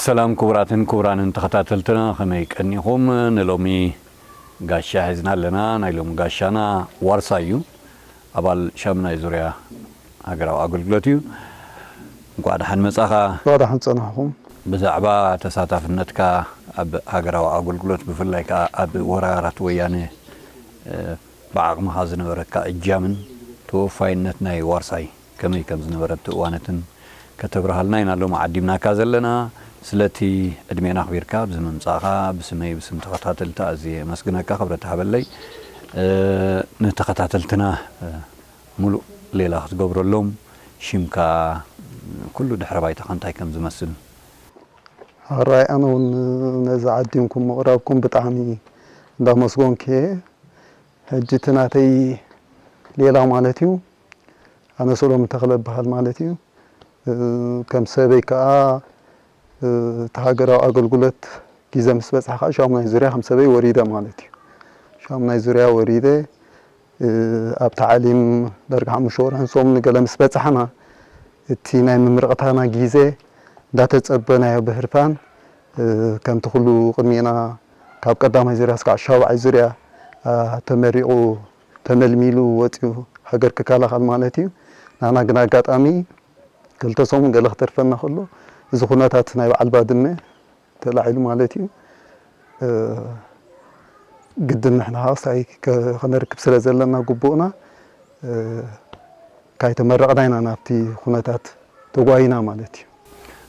ሰላም ክቡራትን ክቡራንን ተኸታተልትና፣ ከመይ ቀኒኹም? ንሎሚ ጋሻ ሒዝና ኣለና። ናይ ሎሚ ጋሻና ዋርሳይ እዩ። ኣባል ሻምናይ ዙርያ ሃገራዊ ኣገልግሎት እዩ። እንቋዕ ደሓን መጻኻ። እንቋዕ ደሓን ጸናሕኩም። ብዛዕባ ተሳታፍነትካ ኣብ ሃገራዊ ኣገልግሎት፣ ብፍላይ ከኣ ኣብ ወራራት ወያነ፣ እ፣ ብዓቕምኻ ዝነበረካ እጃምን ተወፋይነት ናይ ዋርሳይ ከመይ ከም ዝነበረ ኣብቲ እዋነትን ከተብርሃልና ኢና ሎም ዓዲምናካ ዘለና። ስለቲ ዕድሜና ኣኽቢርካ ኣብዚ ምምጻእኻ ብስመይ ብስም ተኸታተልቲ ኣዝየ የመስግነካ። ክብረት ሃበለይ። እ፣ ንተኸታተልትና፣ እ፣ ሙሉእ ሌላ ክትገብረሎም፣ ሽምካ፣ ኩሉ ድሕረ ባይታኻ እንታይ ከም ዝመስል። ሕራይ፣ ኣነ እውን ነዚ ዓዲምኩም ምቕራብኩም ብጣዕሚ እንዳመስገንኩ እየ። ሕጂ እቲ ናተይ ሌላ ማለት እዩ። ኣነ ሰሎሙን ተኽለ እበሃል ማለት እዩ። እ፣ ከም ሰበይ ከኣ፣ እ፣ እቲ ሃገራዊ ኣገልግሎት ግዜ ምስ በጽሐ ከኣ ሻሙናይ ዙርያ ከም ሰበይ ወሪደ ማለት እዩ። ሻሙናይ ዙርያ ወሪደ፣ እ፣ ኣብ ታዕሊም ዳርጋ ሓሙሽተ ወርሕን ሰሙን ገለ ምስ በጻሕና፣ እቲ ናይ ምምርቕታና ግዜ እንዳተጸበናዮ ብህርፋን፣ እ፣ ከምቲ ኩሉ ቅድሜና ካብ ቀዳማይ ዙርያ እስካዕ ሻብዓይ ዙርያ፣ እ፣ ተመሪቑ ተመልሚሉ ወጺኡ ሃገር ክከላኸል ማለት እዩ። ናና ግን ኣጋጣሚ ክልተ ሰሙን ገለ ክተርፈና ከሎ፣ እዚ ኩነታት ናይ በዓል ባድመ ተላዒሉ ማለት እዩ። እ፣ ግድን ንሕና ኻዓ ሳይ ከ-፣ ከነርክብ ስለ ዘለና ግቡእና፣ እ፣ ካይተመረቕና ኢና ናብቲ ኩነታት ተጓይና ማለት እዩ።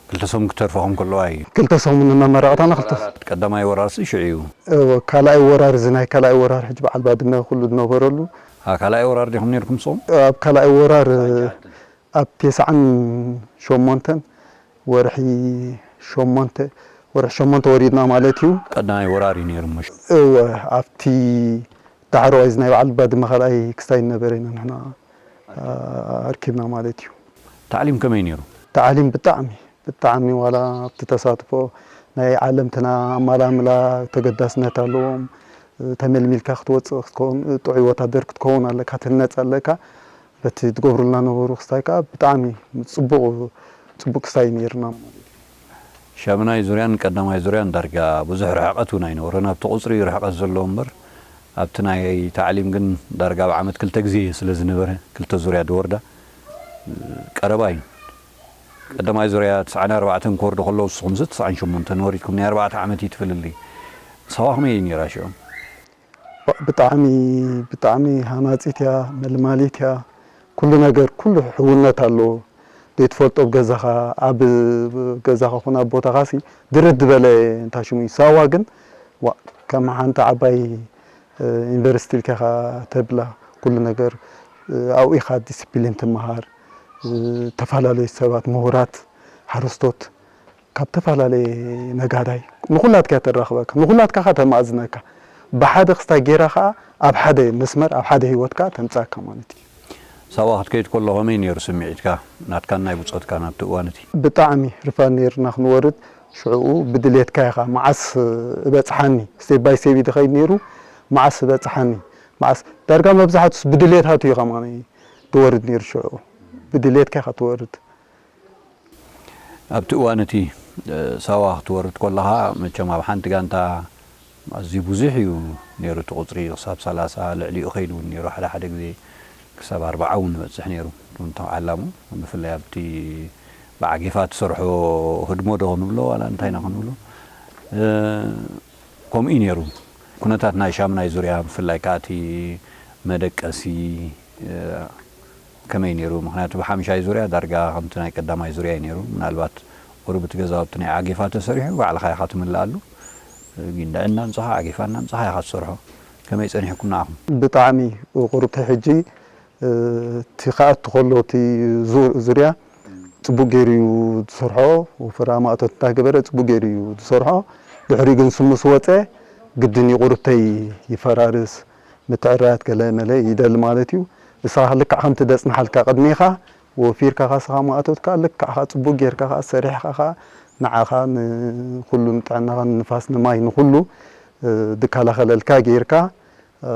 ክልተ ሰሙን ክተርፈኹም ከለዋ እዩ። ክልተ ሰሙን ንመመረቕታና ክልተ ቀዳማይ ወራርሲ ሽዑ እዩ። እወ፣ ካልኣይ ወራር፣ እዚ ናይ ካልኣይ ወራር ሕጂ በዓል ባድመ ኩሉ ዝነበረሉ። ኣ፣ ካልኣይ ወራር ዲኹም ነይርኩም ንስኹም? ኣብ ካልኣይ ወራር ኣብ ቴስዓን ሸሞንተን ወርሒ ሸሞንተ፣ ወርሒ ሸሞንተ ወሪድና ማለት እዩ። ቀዳማይ ወራር እዩ ነይሩ እሞ። እወ፣ ኣብቲ ዳሕረዋይ እዚ ናይ በዓል ባድመ ካልኣይ ክስታይ ነበረ ኢና ንሕና፣ ኣ፣ ኣርኪብና ማለት እዩ። ታዕሊም ከመይ ነይሩ? ታዕሊም ብጣዕሚ፣ ብጣዕሚ ዋላ ኣብቲ ተሳትፎ ናይ ዓለምትና ኣማላምላ ተገዳስነት ኣለዎም። ተመልሚልካ ክትወጽእ ክትከውን፣ ጥዑይ ወታደር ክትከውን ኣለካ፣ ትህነጽ ኣለካ። በቲ ትገብሩልና ነበሩ ክስታይ ከኣ ብጣዕሚ ጽቡቕ፣ ጽቡቕ ክስታይ ነይርና ማለት እዩ። ሻምናይ ዙርያን ቀዳማይ ዙርያን ዳርጋ ብዙሕ ርሕቀት እውን ኣይነበረን። ኣብቲ ቁጽሪ እዩ ርሕቀት ዘለዎ እምበር፣ ኣብቲ ናይ ታዕሊም ግን ዳርጋ ኣብ ዓመት ክልተ ግዜ ስለ ዝነበረ፣ ክልተ ዙርያ ድወርዳ፣ ቀረባ እዩ። ቀዳማይ ዙርያ ትስዓን ኣርባዕተን ክወርዱ ከለዉ፣ ንስኹምሲ ትስዓን ሸሞንተን ወሪድኩም፣ ናይ ኣርባዕተ ዓመት እዩ እቲ ፍልልይ። ሳዋ ከመይ እዩ ነይራ ሽዑ? ብጣዕሚ፣ ብጣዕሚ ሃናጺት እያ፣ መልማሊት እያ። ኩሉ ነገር፣ ኩሉ ሕውነት ኣለዎ። ዘይትፈልጦ ኣብ ገዛኻ፣ ኣብ ገዛኻ ኹን ኣብ ቦታኻሲ ድርት ዝበለ እንታ ሽሙ እዩ። ሳዋ ግን፣ ዋ፣ ከም ሓንቲ ዓባይ፣ እ፣ ዩኒቨርሲቲ ኢልካ ኢኻ ተብላ። ኩሉ ነገር፣ እ፣ ኣብኡ ኢኻ ዲሲፕሊን ትመሃር። እ፣ ዝተፈላለዩ ሰባት፣ ምሁራት፣ ሓረስቶት፣ ካብ ዝተፈላለየ ነጋዳይ ንኹላትካ እያ ተራኽበካ፣ ንኹላትካ ኸ ተማእዝነካ። ብሓደ ክስታይ ጌራ ኸኣ ኣብ ሓደ መስመር፣ ኣብ ሓደ ህይወትካ ተምጽኣካ ማለት እዩ። ሳዋ ክትከይድ ከሎ ከመይ ነይሩ ስምዒትካ፣ ናትካን ናይ ብጾትካን ኣብቲ እዋን እቲ? ብጣዕሚ ርፋን ነይርና ክንወርድ። ሽዕኡ ብድሌትካ ኢኻ፣ መዓስ እበጽሓኒ፣ ስቴፕ ባይ ስቴፕ እዩ ዝኸይድ ነይሩ። መዓስ እበጽሓኒ፣ መዓስ፣ ዳርጋ መብዛሕትኡስ ብድሌታቱ እዩ ከማን ዝወርድ ነይሩ። ሽዕኡ ብድሌትካ ኢኻ ትወርድ። ኣብቲ እዋን እቲ፣ እ፣ ሳዋ ክትወርድ ከለኻ፣ መቸም ኣብ ሓንቲ ጋንታ ኣዝዩ ብዙሕ እዩ ነይሩ እቲ ቁጽሪ፣ ክሳብ ሰላሳ ልዕሊኡ ከይዱ እውን ነይሩ። ሓደ ሓደ ግዜ ክሳብ ኣርባዓ እውን ይበጽሕ ነይሩ። እቶም ዓላሙ፣ ብፍላይ ኣብቲ ብዓጌፋ ትሰርሖ ህድሞ ዶ ክንብሎ፣ ዋላ እንታይ ኢና ክንብሎ? እ፣ ከምኡ እዩ ነይሩ። ኩነታት ናይ ሻምናይ ዙርያ፣ ብፍላይ ከኣ እቲ መደቀሲ፣ እ፣ ከመይ ነይሩ? ምኽንያቱ ብሓምሻይ ዙርያ ዳርጋ ከምቲ ናይ ቀዳማይ ዙርያ እዩ ነይሩ። ምናልባት ቁሩብ እቲ ገዛውቲ ናይ ዓጌፋ ተሰሪሑ፣ ባዕልኻ ኢኻ ትምልኣሉ። ጊንዳዕ እናምጻኻ፣ ዓጌፋ እናምጻኻ ኢኻ ትሰርሖ። ከመይ ጸኒሕኩም ንዓኹም? ብጣዕሚ ቁሩብ፣ ሕጂ፣ እ፣ እቲ ክኣቱ ከሎ እቲ ዙ-፣ ዙርያ ጽቡቅ ገይሩ እዩ ዝሰርሖ። ወፈራ ማእቶት እንዳገበረ ጽቡቅ ገይሩ እዩ ዝሰርሖ። ድሕሪኡ ግን ስሙ ምስ ወጸ ግድን እዩ ቁሩብተይ ይፈራርስ፣ ምትዕርራያት ገለ መለ ይደሊ ማለት እዩ። ንስኻ ልክዕ ከምቲ ዘጽንሓልካ ቅድሜኻ ወፊርካ፣ ካስኻ ማእቶትካ ልክዕ ኸኣ ጽቡቅ ጌርካ ኸኣ ሰሪሕካ ኸኣ ንዓኻ ንኹሉ ንጥዕናኻ ንንፋስ ንማይ ንኹሉ፣ እ፣ ዝከላኸለልካ ጌርካ፣ እ፣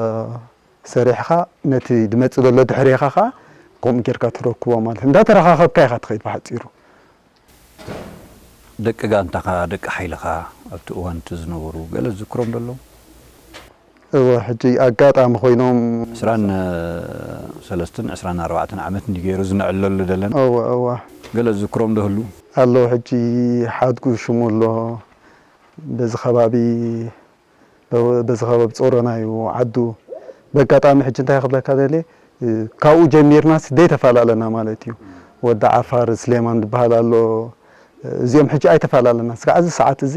ሰሪሕኻ ነቲ ዝመጽእ ዘሎ ድሕሬኻ ኸኣ ከምኡ ጌርካ ትረክቦ ማለት እዩ። እንዳተረኻኸብካ ኢኻ ትኸይድ ብሓጺሩ። ደቂ ጋንታኻ፣ ደቂ ሓይልኻ ኣብቲ እዋን እቲ ዝነበሩ ገለ ዝዝክሮም ዶ ኣለዉ? እወ፣ ሕጂ ኣጋጣሚ ኮይኖም ዕስራን ሰለስተን ዕስራን ኣርባዕተን ዓመት እንዲ ገይሩ ዝነዕለሉ ደለና። እወ፣ እወ። ገለ ዝዝክሮም ዶ ህሉ? ኣሎ፣ ሕጂ ሓድጉ ሽሙ ኣሎ። በዚ ከባቢ፣ በዚ ከባቢ ጾሮና እዩ ዓዱ። በጋጣሚ ሕጂ እንታይ ክብለካ ደልየ፣ ካብኡ ጀሚርናስ ዘይተፈላለና ማለት እዩ። ወዲ ዓፋር ስሌማን ዝበሃል ኣሎ። እዚኦም ሕጂ ኣይተፈላለና። እስካዕ እዚ ሰዓት እዚ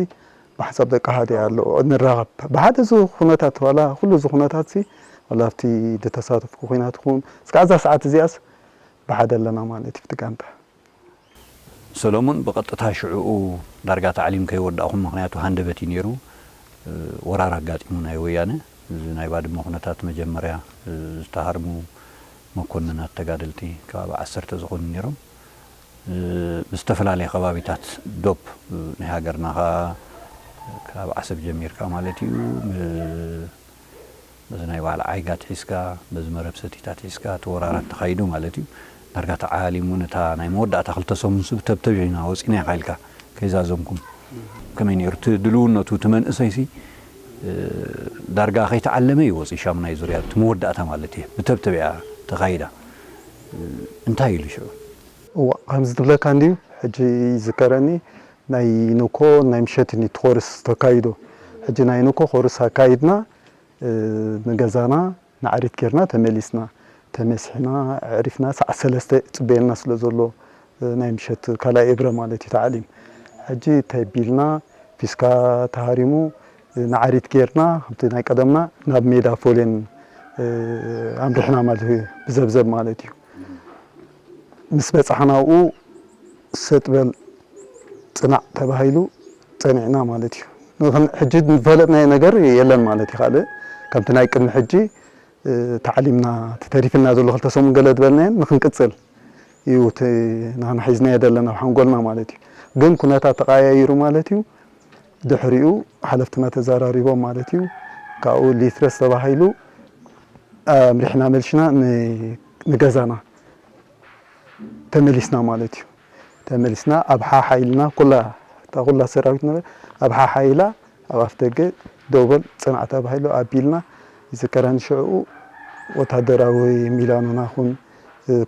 ብሓሳብ ደቂ ሃደ ኣሎ ንራኸብ። ብሓደ እዚ ኩነታት ዋላ ኩሉ እዚ ኩነታት ሲ ዋላ ኣብቲ ዝተሳተፍኩ ኩናት ይኹን እስካዕ እዛ ሰዓት እዚኣስ ብሓደ ኣለና ማለት እዩ። ብቲ ጋንታ ሰሎሙን ብቐጥታ ሽዕኡ ዳርጋ ታዕሊም ከይወዳእኹም፣ ምኽንያቱ ሃንደበት እዩ ነይሩ። እ፣ ወራር ኣጋጢሙ ናይ ወያነ። እዚ ናይ ባድመ ኩነታት መጀመርያ፣ እ፣ ዝተሃርሙ መኮንናት ተጋደልቲ ከባቢ ዓሰርተ ዝኾኑ ነይሮም። እ፣ ብዝተፈላለየ ከባቢታት ዶብ፣ እ፣ ናይ ሃገርና ኸዓ ካብ ዓሰብ ጀሚርካ ማለት እዩ። ብ-፣ በዚ ናይ በዓል ዓይጋት ሒዝካ፣ በዚ መረብ ሰቲታት ሒዝካ፣ እቲ ወራራት ተኻይዱ ማለት እዩ። ዳርጋ ተዓሊሙ ነታ ናይ መወዳእታ ክልተ ሰሙን ስብ ተብተቢዕና ወፂና ኢኻ ኢልካ ከይዛዘምኩም። ከመይ ነይሩ እቲ ድልውነቱ? እቲ መንእሰይሲ፣ እ፣ ዳርጋ ከይተዓለመ እዩ ወፂኡ ሻሙናይ ዙርያ፣ እቲ መወዳእታ ማለት እየ። ብተብተቢዓ ተኻይዳ። እ፣ እንታይ ኢሉ ሽዑ? እዋ፣ ከምዚ ትብለካ እንድዩ፣ ሕጂ ይዝከረኒ፣ ናይ ንኮ ናይ ምሸት ኒ ኮርስ ተካይዶ። ሕጂ ናይ ንኮ ኮርስ ኣካይድና፣ እ፣ ንገዛና ንዓሪት ጌርና ተመሊስና። ተመሲሕና፣ ኣዕሪፍና፣ ሰዓት ሰለስተ ጽበየልና ስለ ዘሎ፣ እ፣ ናይ ምሸት ካልኣይ እብረ ማለት እዩ፣ ታዕሊም። ሕጂ ተቢልና፣ ፊስካ ተሃሪሙ፣ እ፣ ንዓሪት ጌርና፣ ከምቲ ናይ ቀደምና፣ ናብ ሜዳ ፎሌን፣ እ፣ ኣምሪሕና ማለት እዩ፣ ብዘብዘብ ማለት እዩ። ምስ በጻሕና ኣብኡ ሰጥ በል ጽናዕ ተባሂሉ ጸኒዕና ማለት እዩ። ንኽን-፣ ሕጂ ዝፈለጥናዮ ነገር የለን ማለት እዩ። ካልእ ከምቲ ናይ ቅድሚ ሕጂ፣ እ፣ ታዕሊምና ተተሪፍና ዘሎ ክልተ ሰሙን ገለ ዝበልናየን ንኽንቅጽል እዩ እቲ ንሕና ሒዝናዮ ዘለና ኣብ ሓንጎልና ማለት እዩ። ግን ኩነታት ተቐያይሩ ማለት እዩ። ድሕሪኡ ሓለፍትና ተዘራሪቦም ማለት እዩ። ካብኡ ሊትረስ ተባሂሉ ኣምሪሕና መልሽና ን-፣ ንገዛና ተመሊስና ማለት እዩ። ተመሊስና ኣብ ሓሓ ኢልና ኩላ፣ እታ ኩላ ሰራዊት ነበረ ኣብ ሓሓ ኢላ ኣብ ኣፍ ደገ ደው በል ጽናዕ ተባሂሉ ኣቢልና ይዝከረኒ። ሽዕኡ ወታደራዊ ሚላኖና ኹን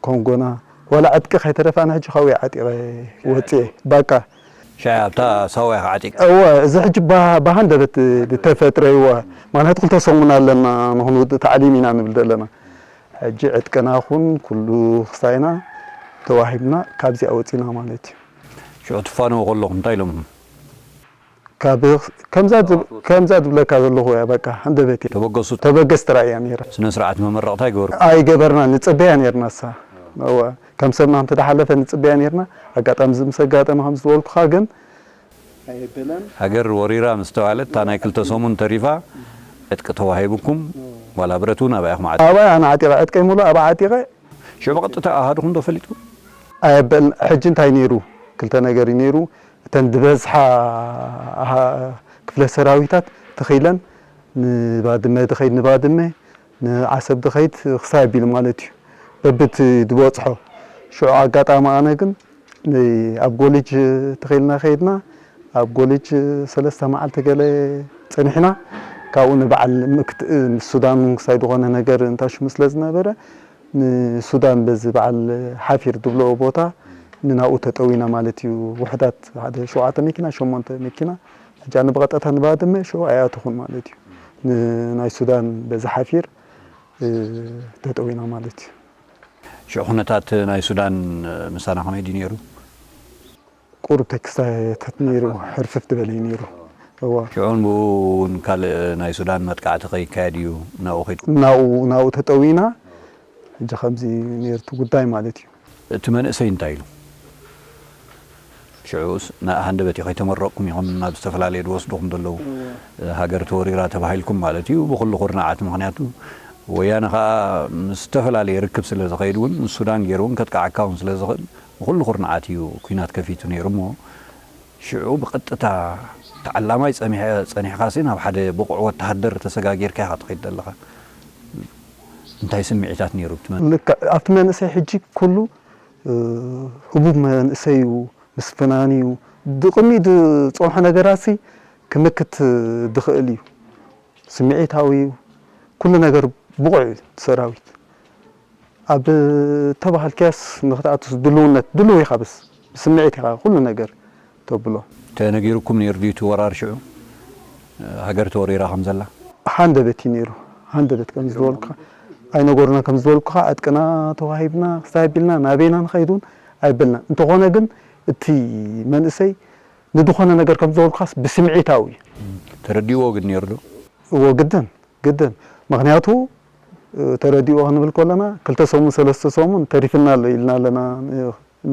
ኮንጎና ዋላ ዕጥቂ ከይተረፈ ኣነ ሕጂ ካውያ ዓጢቐ ወጽኤ ባቃ ሻይ ኣብታ ሳዋ ኢኻ ዓጢቕ። እወ፣ እዚ ሕጂ ባ-፣ ብሃንደበት ዝተፈጥረ እወ። ምኽንያቱ ክልተ ሰሙን ኣለና፣ ንኹን ውድእ ታዕሊም ኢና ንብል ዘለና። ሕጂ ዕጥቅና ኹን ኩሉ ክሳይና ተዋሂብና ካብዚኣ ወጺና ማለት እዩ። ሽዑ ትፋነው ከለኹም እንታይ ኢሎምኹም? ካብ ከምዛ ዝብ-፣ ከምዛ ዝብለካ ዘለኹ እያ፣ በቃ ሃንደበት እያ። ተበገሱ። ተበገስ ጥራይ እያ ነይራ። ስነ ስርዓት መመረቕታ ይገበርኩ። ኣይገበርና፣ ንጽበያ ነይርና እሳ። እወ፣ ከም ሰብና እንተ ደሓለፈ ንጽበያ ነይርና። ኣጋጣሚ እዚ ምስ ኣጋጠመ ከም ዝበልኩኻ ግን ኣየበለን። ሃገር ወሪራ ምስ ተባህለት እታ ናይ ክልተ ሰሙን ተሪፋ ዕጥቂ ተዋሂቡኩም፣ ዋላ ብረት እውን ኣብኣ ኢኹም ዓጢ-፣ ኣብኣ ኣነ ዓጢቐ፣ ዕጥቀይ ሙሉእ ኣብኣ ዓጢቐ። ሽዑ ብቐጥታ ኣሃዱኹም ዶ ፈሊጡ? ኣየበል-፣ ሕጂ እንታይ ነይሩ? ክልተ ነገር እዩ ነይሩ። እተን ዝበዝሓ ኣሃ-፣ ክፍለ ሰራዊታት ተኺለን ንባድመ ድኸይድ፣ ንባድመ ንዓሰብ ድኸይድ ክሳብ ኣቢሉ ማለት እዩ። በብቲ ዝበጽሖ። ሽዑ ኣጋጣሚ ኣነ ግን ን-፣ ኣብ ጎሊጅ ተኺልና ከይድና፣ ኣብ ጎሊጅ ሰለስተ መዓልቲ ገለ ጸኒሕና። ካብኡ ንበዓል ምክት-፣ ምስ ሱዳን ክሳይ ዝኾነ ነገር እንታሽሙ ስለ ዝነበረ፣ ንሱዳን በዚ በዓል ሓፊር ዝብልኦ ቦታ ንናብኡ ተጠዊና ማለት እዩ። ውሑዳት ሓደ ሸውዓተ መኪና፣ ሸሞንተ መኪና፣ ሕጂ ኣነ ብቐጥታ ንባድመ ሽዑ ኣይኣተኹን ማለት እዩ። ን-፣ ናይ ሱዳን በዚ ሓፊር፣ እ፣ ተጠዊና ማለት እዩ። ሽዑ ኩነታት ናይ ሱዳን ምሳና ከመይ ድዩ ነይሩ? ቁሩብ ተክስታየታት ነይሩ፣ ሕርፍፍ ዝበለ እዩ ነይሩ። እዋ። ሽዑን ብኡ እውን ካልእ ናይ ሱዳን መጥቃዕቲ ከይካየድ እዩ ናብኡ ከይዱ። ናብኡ፣ ናብኡ ተጠዊና፣ ሕጂ ከምዚ ነይሩ እቲ ጉዳይ ማለት እዩ። እቲ መንእሰይ እንታይ ኢሉ? ሽዑስ ና-፣ ሃንደበት እዩ፣ ከይተመረቕኩም ኢኹም ናብ ዝተፈላለየ ዝወስድኹም ዘለዉ። ሃገር ተወሪራ ተባሂልኩም ማለት እዩ፣ ብኹሉ ኩርናዓት። ምኽንያቱ ወያነ ኸኣ ምስ ዝተፈላለየ ርክብ ስለ ዝኸይድ እውን ምስ ሱዳን ገይሩ እውን ከጥቅዓካ እውን ስለ ዝኽእል ብኹሉ ኩርናዓት እዩ ኲናት ከፊቱ ነይሩ። እሞ ሽዑ ብቐጥታ ተዓላማይ ጸሚሐ-፣ ጸኒሕካሲ ናብ ሓደ ብቑዕ ወተሃደር ተሰጋጊርካ ኢኻ ትኸይድ ዘለኻ። እንታይ ስምዒታት ነይሩ ኣብቲ መን-? ልክዕ፣ ኣብቲ መንእሰይ ሕጂ ኩሉ፣ እ፣ ህቡብ መንእሰይ እዩ፣ ምስ ፍናን እዩ፣ ብቕድሚኡ ዝጸንሖ ነገራሲ ክምክት ዝኽእል እዩ። ስምዒታዊ እዩ። ኩሉ ነገር ብቑዕ እዩ እቲ ሰራዊት። ኣብ ተባሃልካያስ ንኽትኣቱስ ድልውነት፣ ድልው ኢኻ፣ ብስ ብስምዒት ኢኻ ኩሉ ነገር ተብሎ። ተነጊሩኩም ነይሩ ድዩ እቲ ወራር ሽዑ? ሃገር ተወሪራ ከም ዘላ? ሃንደበት እዩ ነይሩ። ሃንደበት ከም ዝበልኩኻ ኣይነገሩና፣ ከም ዝበልኩኻ ዕጥቅና ተዋሂብና ክስታይ ኣቢልና ናበይና ንኸይድ እውን ኣይበልና። እንተኾነ ግን እቲ መንእሰይ ንድኾነ ነገር ከም ዝበልኩኻስ ብስምዒታዊ እዩ። ተረዲእዎ ግን ነይሩ ዶ? እዎ፣ ግድን፣ ግድን። ምኽንያቱ፣ እ፣ ተረዲእዎ ክንብል ከለና ክልተ ሰሙን ሰለስተ ሰሙን ተሪፍና ኣሎ ኢልና ኣለና፣ እ፣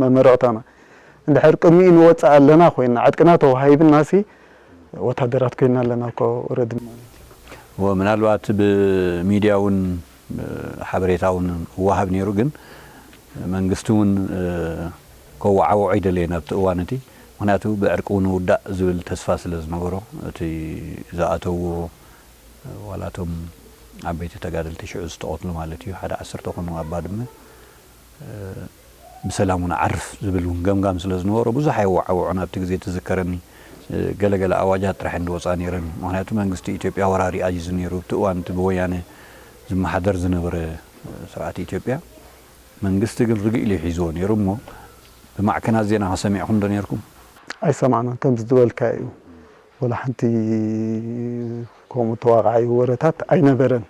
መመረቕታና። እንድሕር ቅድሚኡ ንወፅእ ኣለና ኮይና፣ ዕጥቅና ተዋሂብናሲ ወታደራት ኮይና ኣለና እኮ ኦረዲ ማለት እዩ። እዎ፣ ምናልባት ብሚድያ እውን፣ እ፣ ሓበሬታ እውን ይወሃብ ነይሩ፣ ግን መንግስቲ እውን፣ እ፣ ከወዓውዖ ኣይደለየን ኣብቲ እዋን እቲ። ምኽንያቱ ብዕርቂ እውን ይውዳእ ዝብል ተስፋ ስለ ዝነበሮ፣ እቲ ዝኣተውዎ፣ ዋላ እቶም ዓበይቲ ተጋደልቲ ሽዑ ዝተቐትሉ ማለት እዩ፣ ሓደ ዓሰርተ ኮኑ ኣብ ባድመ፣ እ፣ ብሰላም እውን ዓርፍ ዝብል እውን ገምጋም ስለ ዝነበሮ ብዙሕ ኣይወዓውዖን። ኣብቲ ግዜ ትዝከረኒ፣ እ፣ ገለገለ ኣዋጃት ጥራሕ እንድወፃ ነይረን። ምኽንያቱ መንግስቲ ኢትዮጵያ ወራሪ ኣዚዙ ነይሩ። ኣብቲ እዋን እቲ ብወያነ ዝመሓደር ዝነበረ፣ እ፣ ስርዓት ኢትዮጵያ መንግስቲ ግን ርግእ ኢሉ ሒዝዎ ነይሩ። እሞ ብማዕከናት ዜና ከሰሚዕኩም ዶ ነይርኩም? ኣይሰማዕናን። ከምዚ ዝበልካዮ እዩ። ወላ ሓንቲ ከምኡ ተዋቃዒ ወረታት ኣይነበረን።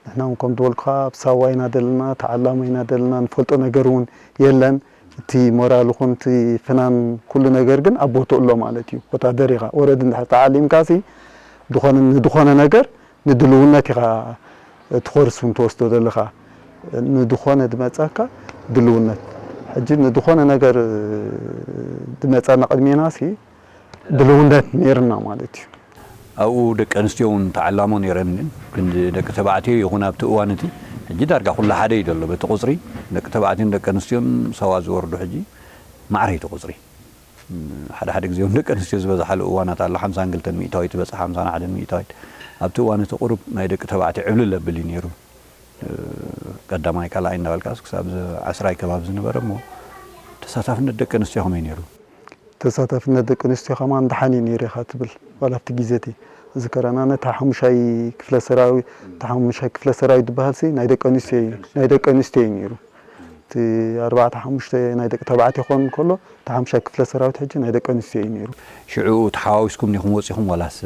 ንሕና እውን ከም ዝበልኩኻ ኣብ ሳዋ ኢና ደለና፣ ተዓላሞ ኢና ደለና፣ ንፈልጦ ነገር እውን የለን። እቲ ሞራል ይኹን እቲ ፍናን ኩሉ ነገር ግን ኣብ ቦትኡ ኣሎ ማለት እዩ። ወታደር ኢኻ፣ ወረድ እንድሕር ተዓሊምካሲ ድኾነ፣ ንድኾነ ነገር ንድልውነት ኢኻ እቲ ኮርስ እውን ትወስዶ ዘለኻ። ንድኾነ ድመጻካ ድልውነት። ሕጂ ንድኾነ ነገር ድመጻና ቅድሜናሲ ድልውነት ነይርና ማለት እዩ። ኣብኡ ደቂ ኣንስትዮ እውን ተዓላሞ ነይረን፣ ግን ክንዲ ደቂ ተባዕትዮ ይኹን ኣብቲ እዋን እቲ፣ ሕጂ ዳርጋ ኩሉ ሓደ እዩ ዘሎ። በቲ ቁፅሪ ደቂ ተባዕትዮን ደቂ ኣንስትዮን ሰዋ ዝወርዱ ሕጂ ማዕረ እዩ እቲ ቁፅሪ። ሓደ ሓደ ግዜ እውን ደቂ ኣንስትዮ ዝበዝሓሉ እዋናት ኣሎ። ሓምሳን ክልተን ሚእታዊት ትበፅሕ፣ ሓምሳን ሓደን ሚእታዊት። ኣብቲ እዋን እቲ ቁሩብ ናይ ደቂ ተባዕትዮ ዕብልል ኣብል እዩ ነይሩ። ቀዳማይ ካልኣይ እንዳበልካስ ክሳብ ዓስራይ ከባቢ ዝነበረ እሞ፣ ተሳታፍነት ደቂ ኣንስትዮ ከመይ ነይሩ? ተሳታፍነት ደቂ ኣንስትዮ ከማን ደሓን እዩ ነይሩ ኢኻ ትብል። ዋላ ኣብቲ ግዜ እቲ ዝከረና ነታ ሓሙሻይ ክፍለ ሰራዊት፣ እታ ሓሙሻይ ክፍለ ሰራዊት ዝበሃል ሲ ናይ ደቂ ኣንስትዮ እዩ፣ ናይ ደቂ ኣንስትዮ እዩ ነይሩ። እቲ ኣርባዕተ ሓሙሽተ ናይ ደቂ ተባዕትዮ ክኸውን ከሎ፣ እቲ ሓሙሻይ ክፍለ ሰራዊት ሕጂ ናይ ደቂ ኣንስትዮ እዩ ነይሩ። ሽዑ ተሓዋዊስኩም ዲኹም ወጺኹም፣ ዋላስ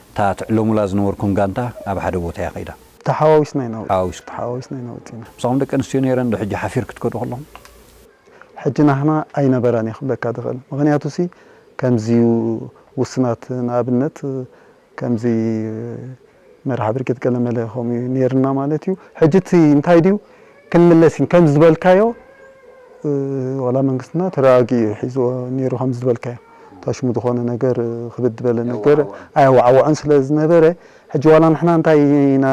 እታ ትዕለሙላ ዝነበርኩም ጋንታ ኣብ ሓደ ቦታ እያ ከይዳ? ተሓዋዊስና ኢና ወ-፣ ተሓዋዊስኩም? ተሓዋዊስና ኢና ወጺና። ምሳኹም ደቂ ኣንስትዮ ነይረን ዶ ሕጂ ሓፊር ክትከዱ ከለኹም? ሕጂ ናህና ኣይነበራን እየ ክብለካ ዝኽእል። ምኽንያቱ ሲ ከምዚ ውስናት፣ ንኣብነት ከምዚ መርሓ ብርጌድ ገለመለ ከምኡ እዩ ነይርና ማለት እዩ። ሕጂ እቲ እንታይ ድዩ ክንምለስ እዩ ከም ዝበልካዮ፣ እ፣ ዋላ መንግስትና ተረጋጊኡ እዩ ሒዝዎ ነይሩ ከም ዝበልካዮ። ታሽሙ ዝኾነ ነገር፣ እ፣ ክብድ ዝበለ ነገር ኣየዋዕወዐን። ኣየዋዕወዐን ስለ ዝነበረ፣ ሕጂ ዋላ ንሕና እንታይ ኢና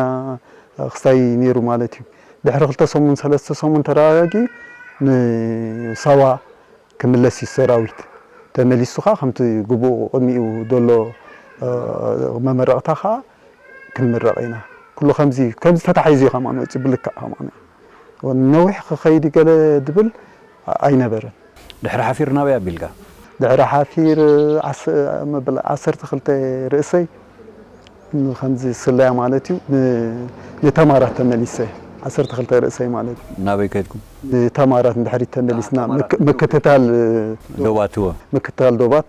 ክስታይ ነይሩ ማለት እዩ። ድሕሪ ክልተ ሰሙን፣ ሰለስተ ሰሙን ተረጋጊኡ ንሳዋ ክምለስ እዩ ሰራዊት። ተመሊሱ ኸዓ ከምቲ ግቡእ ቅድሚኡ ዘሎ፣ እ፣ መመረቕታ ኸዓ ክንምረቕ ኢና። ኩሉ ከምዚ፣ ከምዚ ተታሒዙ እዩ ከማን ወፂኡ ብልክዕ ከማን። ነዊሕ ክኸይድ ገለ ድብል ኣይነበረን። ድሕሪ ሓፊር ናበይ ኣቢልካ? ድሕሪ ሓፊር ዓስ-፣ መበል ዓሰርተ ክልተ ርእሰይ ከምዚ ስለያ ማለት እዩ፣ ን-፣ ንተማራት ተመሊሰ፣ ዓሰርተ ክልተ ርእሰይ ማለት እዩ። ናበይ ከድኩም? ንተማራት ንድሕሪት ተመሊስና፣ ምክ-፣ ምክትታል ዶባት እወ። ምክትታል ዶባት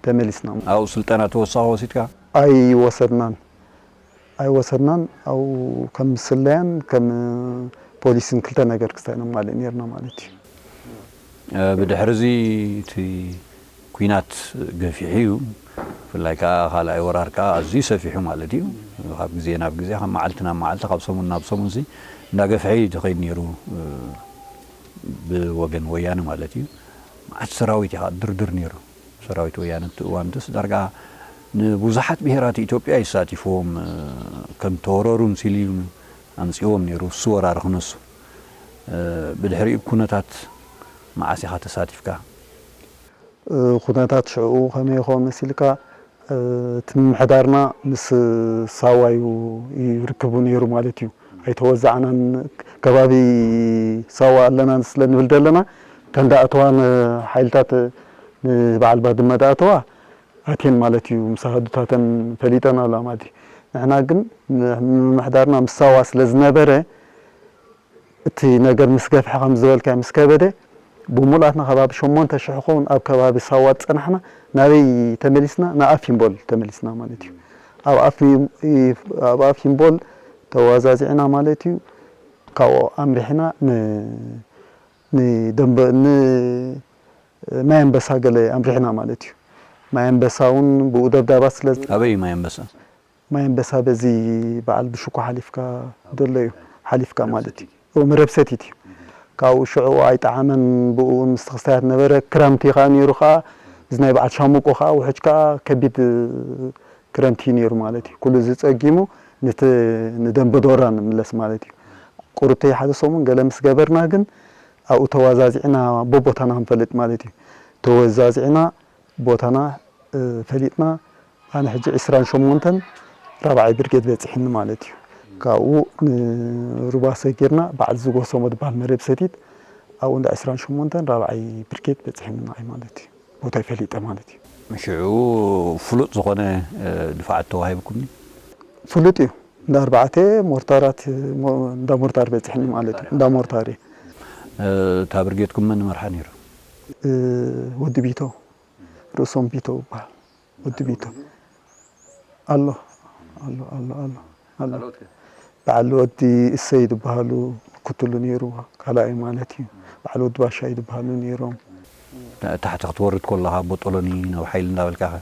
ተመሊስና። ኣብኡ ስልጠና ተወሳኺ ወሲድካ? ኣይወሰድናን፣ ኣይወሰድናን። ኣብኡ ከም ስለያን ከም ፖሊስን ክልተ ነገር ክስታይ ነማልእ ነይርና ማለት እዩ። እ፣ ብድሕሪ እዚ እቲ ኲናት ገፊሑ እዩ። ብፍላይ ከኣ ካልኣይ ወራር ከኣ ኣዝዩ ሰፊሑ ማለት እዩ። ካብ ግዜ ናብ ግዜ፣ ካብ መዓልቲ ናብ መዓልቲ፣ ካብ ሰሙን ናብ ሰሙንሲ እንዳገፍሐ እዩ ዝኸይድ ነይሩ፣ እ፣ ብወገን ወያነ ማለት እዩ። መዓት ሰራዊት እዩ ከኣ ድርድር ነይሩ። ሰራዊት ወያነ እቲ እዋን ድስ ዳርጋ ንብዙሓት ብሄራት ኢትዮጵያ ይሳቲፍዎም፣ እ፣ ከም ተወረሩ ምሲሉ እዩ ኣምጺዎም ነይሩ፣ እሱ ወራሪ ክነሱ። እ፣ ብድሕሪኡ ኩነታት መዓስ ኢኻ ተሳቲፍካ? እ፣ ኩነታት ሽዑ ከመይ ይኸውን መሲልካ? እ፣ እቲ ምምሕዳርና ምስ ሳዋ እዩ፣ እዩ ርክቡ ነይሩ ማለት እዩ። ኣይተወዛዕናን፣ ከባቢ ሳዋ ኣለና ስለ ንብል ዘለና፣ እተን ዳእተዋን ሓይልታት ንበዓል ባድመ ደኣተዋ ኣቴን ማለት እዩ፣ ምስ ኣሃዱታተን ፈሊጠን ኣላ ማለት እዩ። ንሕና ግን ምምሕዳርና ምስ ሳዋ ስለ ዝነበረ፣ እቲ ነገር ምስ ገፍሐ፣ ከም ዝበልካዮ ምስ ከበደ፣ ብምሉኣትና ከባቢ ሸሞንተ ሽሕ ክኸውን ኣብ ከባቢ ሳዋ ዝጸናሕና፣ ናበይ ተመሊስና? ንኣፊምቦል ተመሊስና ማለት እዩ። ኣብ ኣፊም-፣ ኣብ ኣፊምቦል ተዋዛዚዕና ማለት እዩ። ካብኡ ኣምሪሕና ን-፣ ንደንበ-፣ ን-፣ ማይ ኣንበሳ ገለ ኣምሪሕና ማለት እዩ። ማይ ኣንበሳ እውን ብኡ ደብዳባት ስለ ኣበይ እዩ ማይ ኣንበሳ? ማይ ኣንበሳ በዚ በዓል ብሽኮ ሓሊፍካ ዘሎ እዩ፣ ሓሊፍካ ማለት እዩ። ኦ፣ መረብ ሰቲት እዩ። ካብኡ ሽዑ ኣይጠዓመን፣ ብኡ ምስ ክስታያት ነበረ። ክረምቲ ከኣ ነይሩ ከኣ፣ እዚ ናይ በዓል ሻሙቆ ከኣ ውሕጅ ከኣ ከቢድ ክረምቲ እዩ ነይሩ ማለት እዩ። ኩሉ እዚ ጸጊሙ ንቲ ንደንበ ዶራ ንምለስ ማለት እዩ። ቁሩብተይ ሓደ ሰሙን ገለ ምስ ገበርና ግን ኣብኡ ተዋዛዚዕና በቦታና ክንፈልጥ ማለት እዩ። ተወዛዚዕና ቦታና፣ እ፣ ፈሊጥና፣ ኣነ ሕጂ ዕስራን ሸሞንተን ራብዓይ ብርጌድ በጺሕኒ ማለት እዩ። ካብኡ ንሩባ ሰጊርና በዓል ዝጎሰሞ ዝበሃል መረብ ሰቲት፣ ኣብኡ እንዳ ዕስራን ሸሞንተን ራብዓይ ብርጌድ በጺሕኒ ንዓይ ማለት እዩ። ቦታይ ፈሊጠ ማለት እዩ። ሽዑ ፍሉጥ ዝኾነ፣ እ፣ ድፋዓት ተዋሂብኩም ድዩ? ፍሉጥ እዩ። እንዳ ኣርባዕተ ሞርታራት፣ ሞ-፣ እንዳ ሞርታር በጺሕኒ ማለት እዩ። እንዳ ሞርታር እዩ። እ፣ እታ ብርጌድኩም መን መርሓ ነይሩ? እ፣ ወዲ ቢቶ፣ ርእሶም ቢቶ ይበሃል። ወዲ ቢቶ። ኣሎ፣ ኣሎ፣ ኣሎ፣ ኣሎ፣ ኣሎ። በዓል ወዲ እሰይ ዝበሃሉ ክትሉ ነይሩ፣ ካልኣይ ማለት እዩ። በዓል ወዲ ባሻይ ዝበሃሉ ነይሮም። ታ-፣ ታሕቲ ክትወርድ ከለኻ ቦጦሎኒ ናብ ሓይሊ እንዳበልካ ኸ?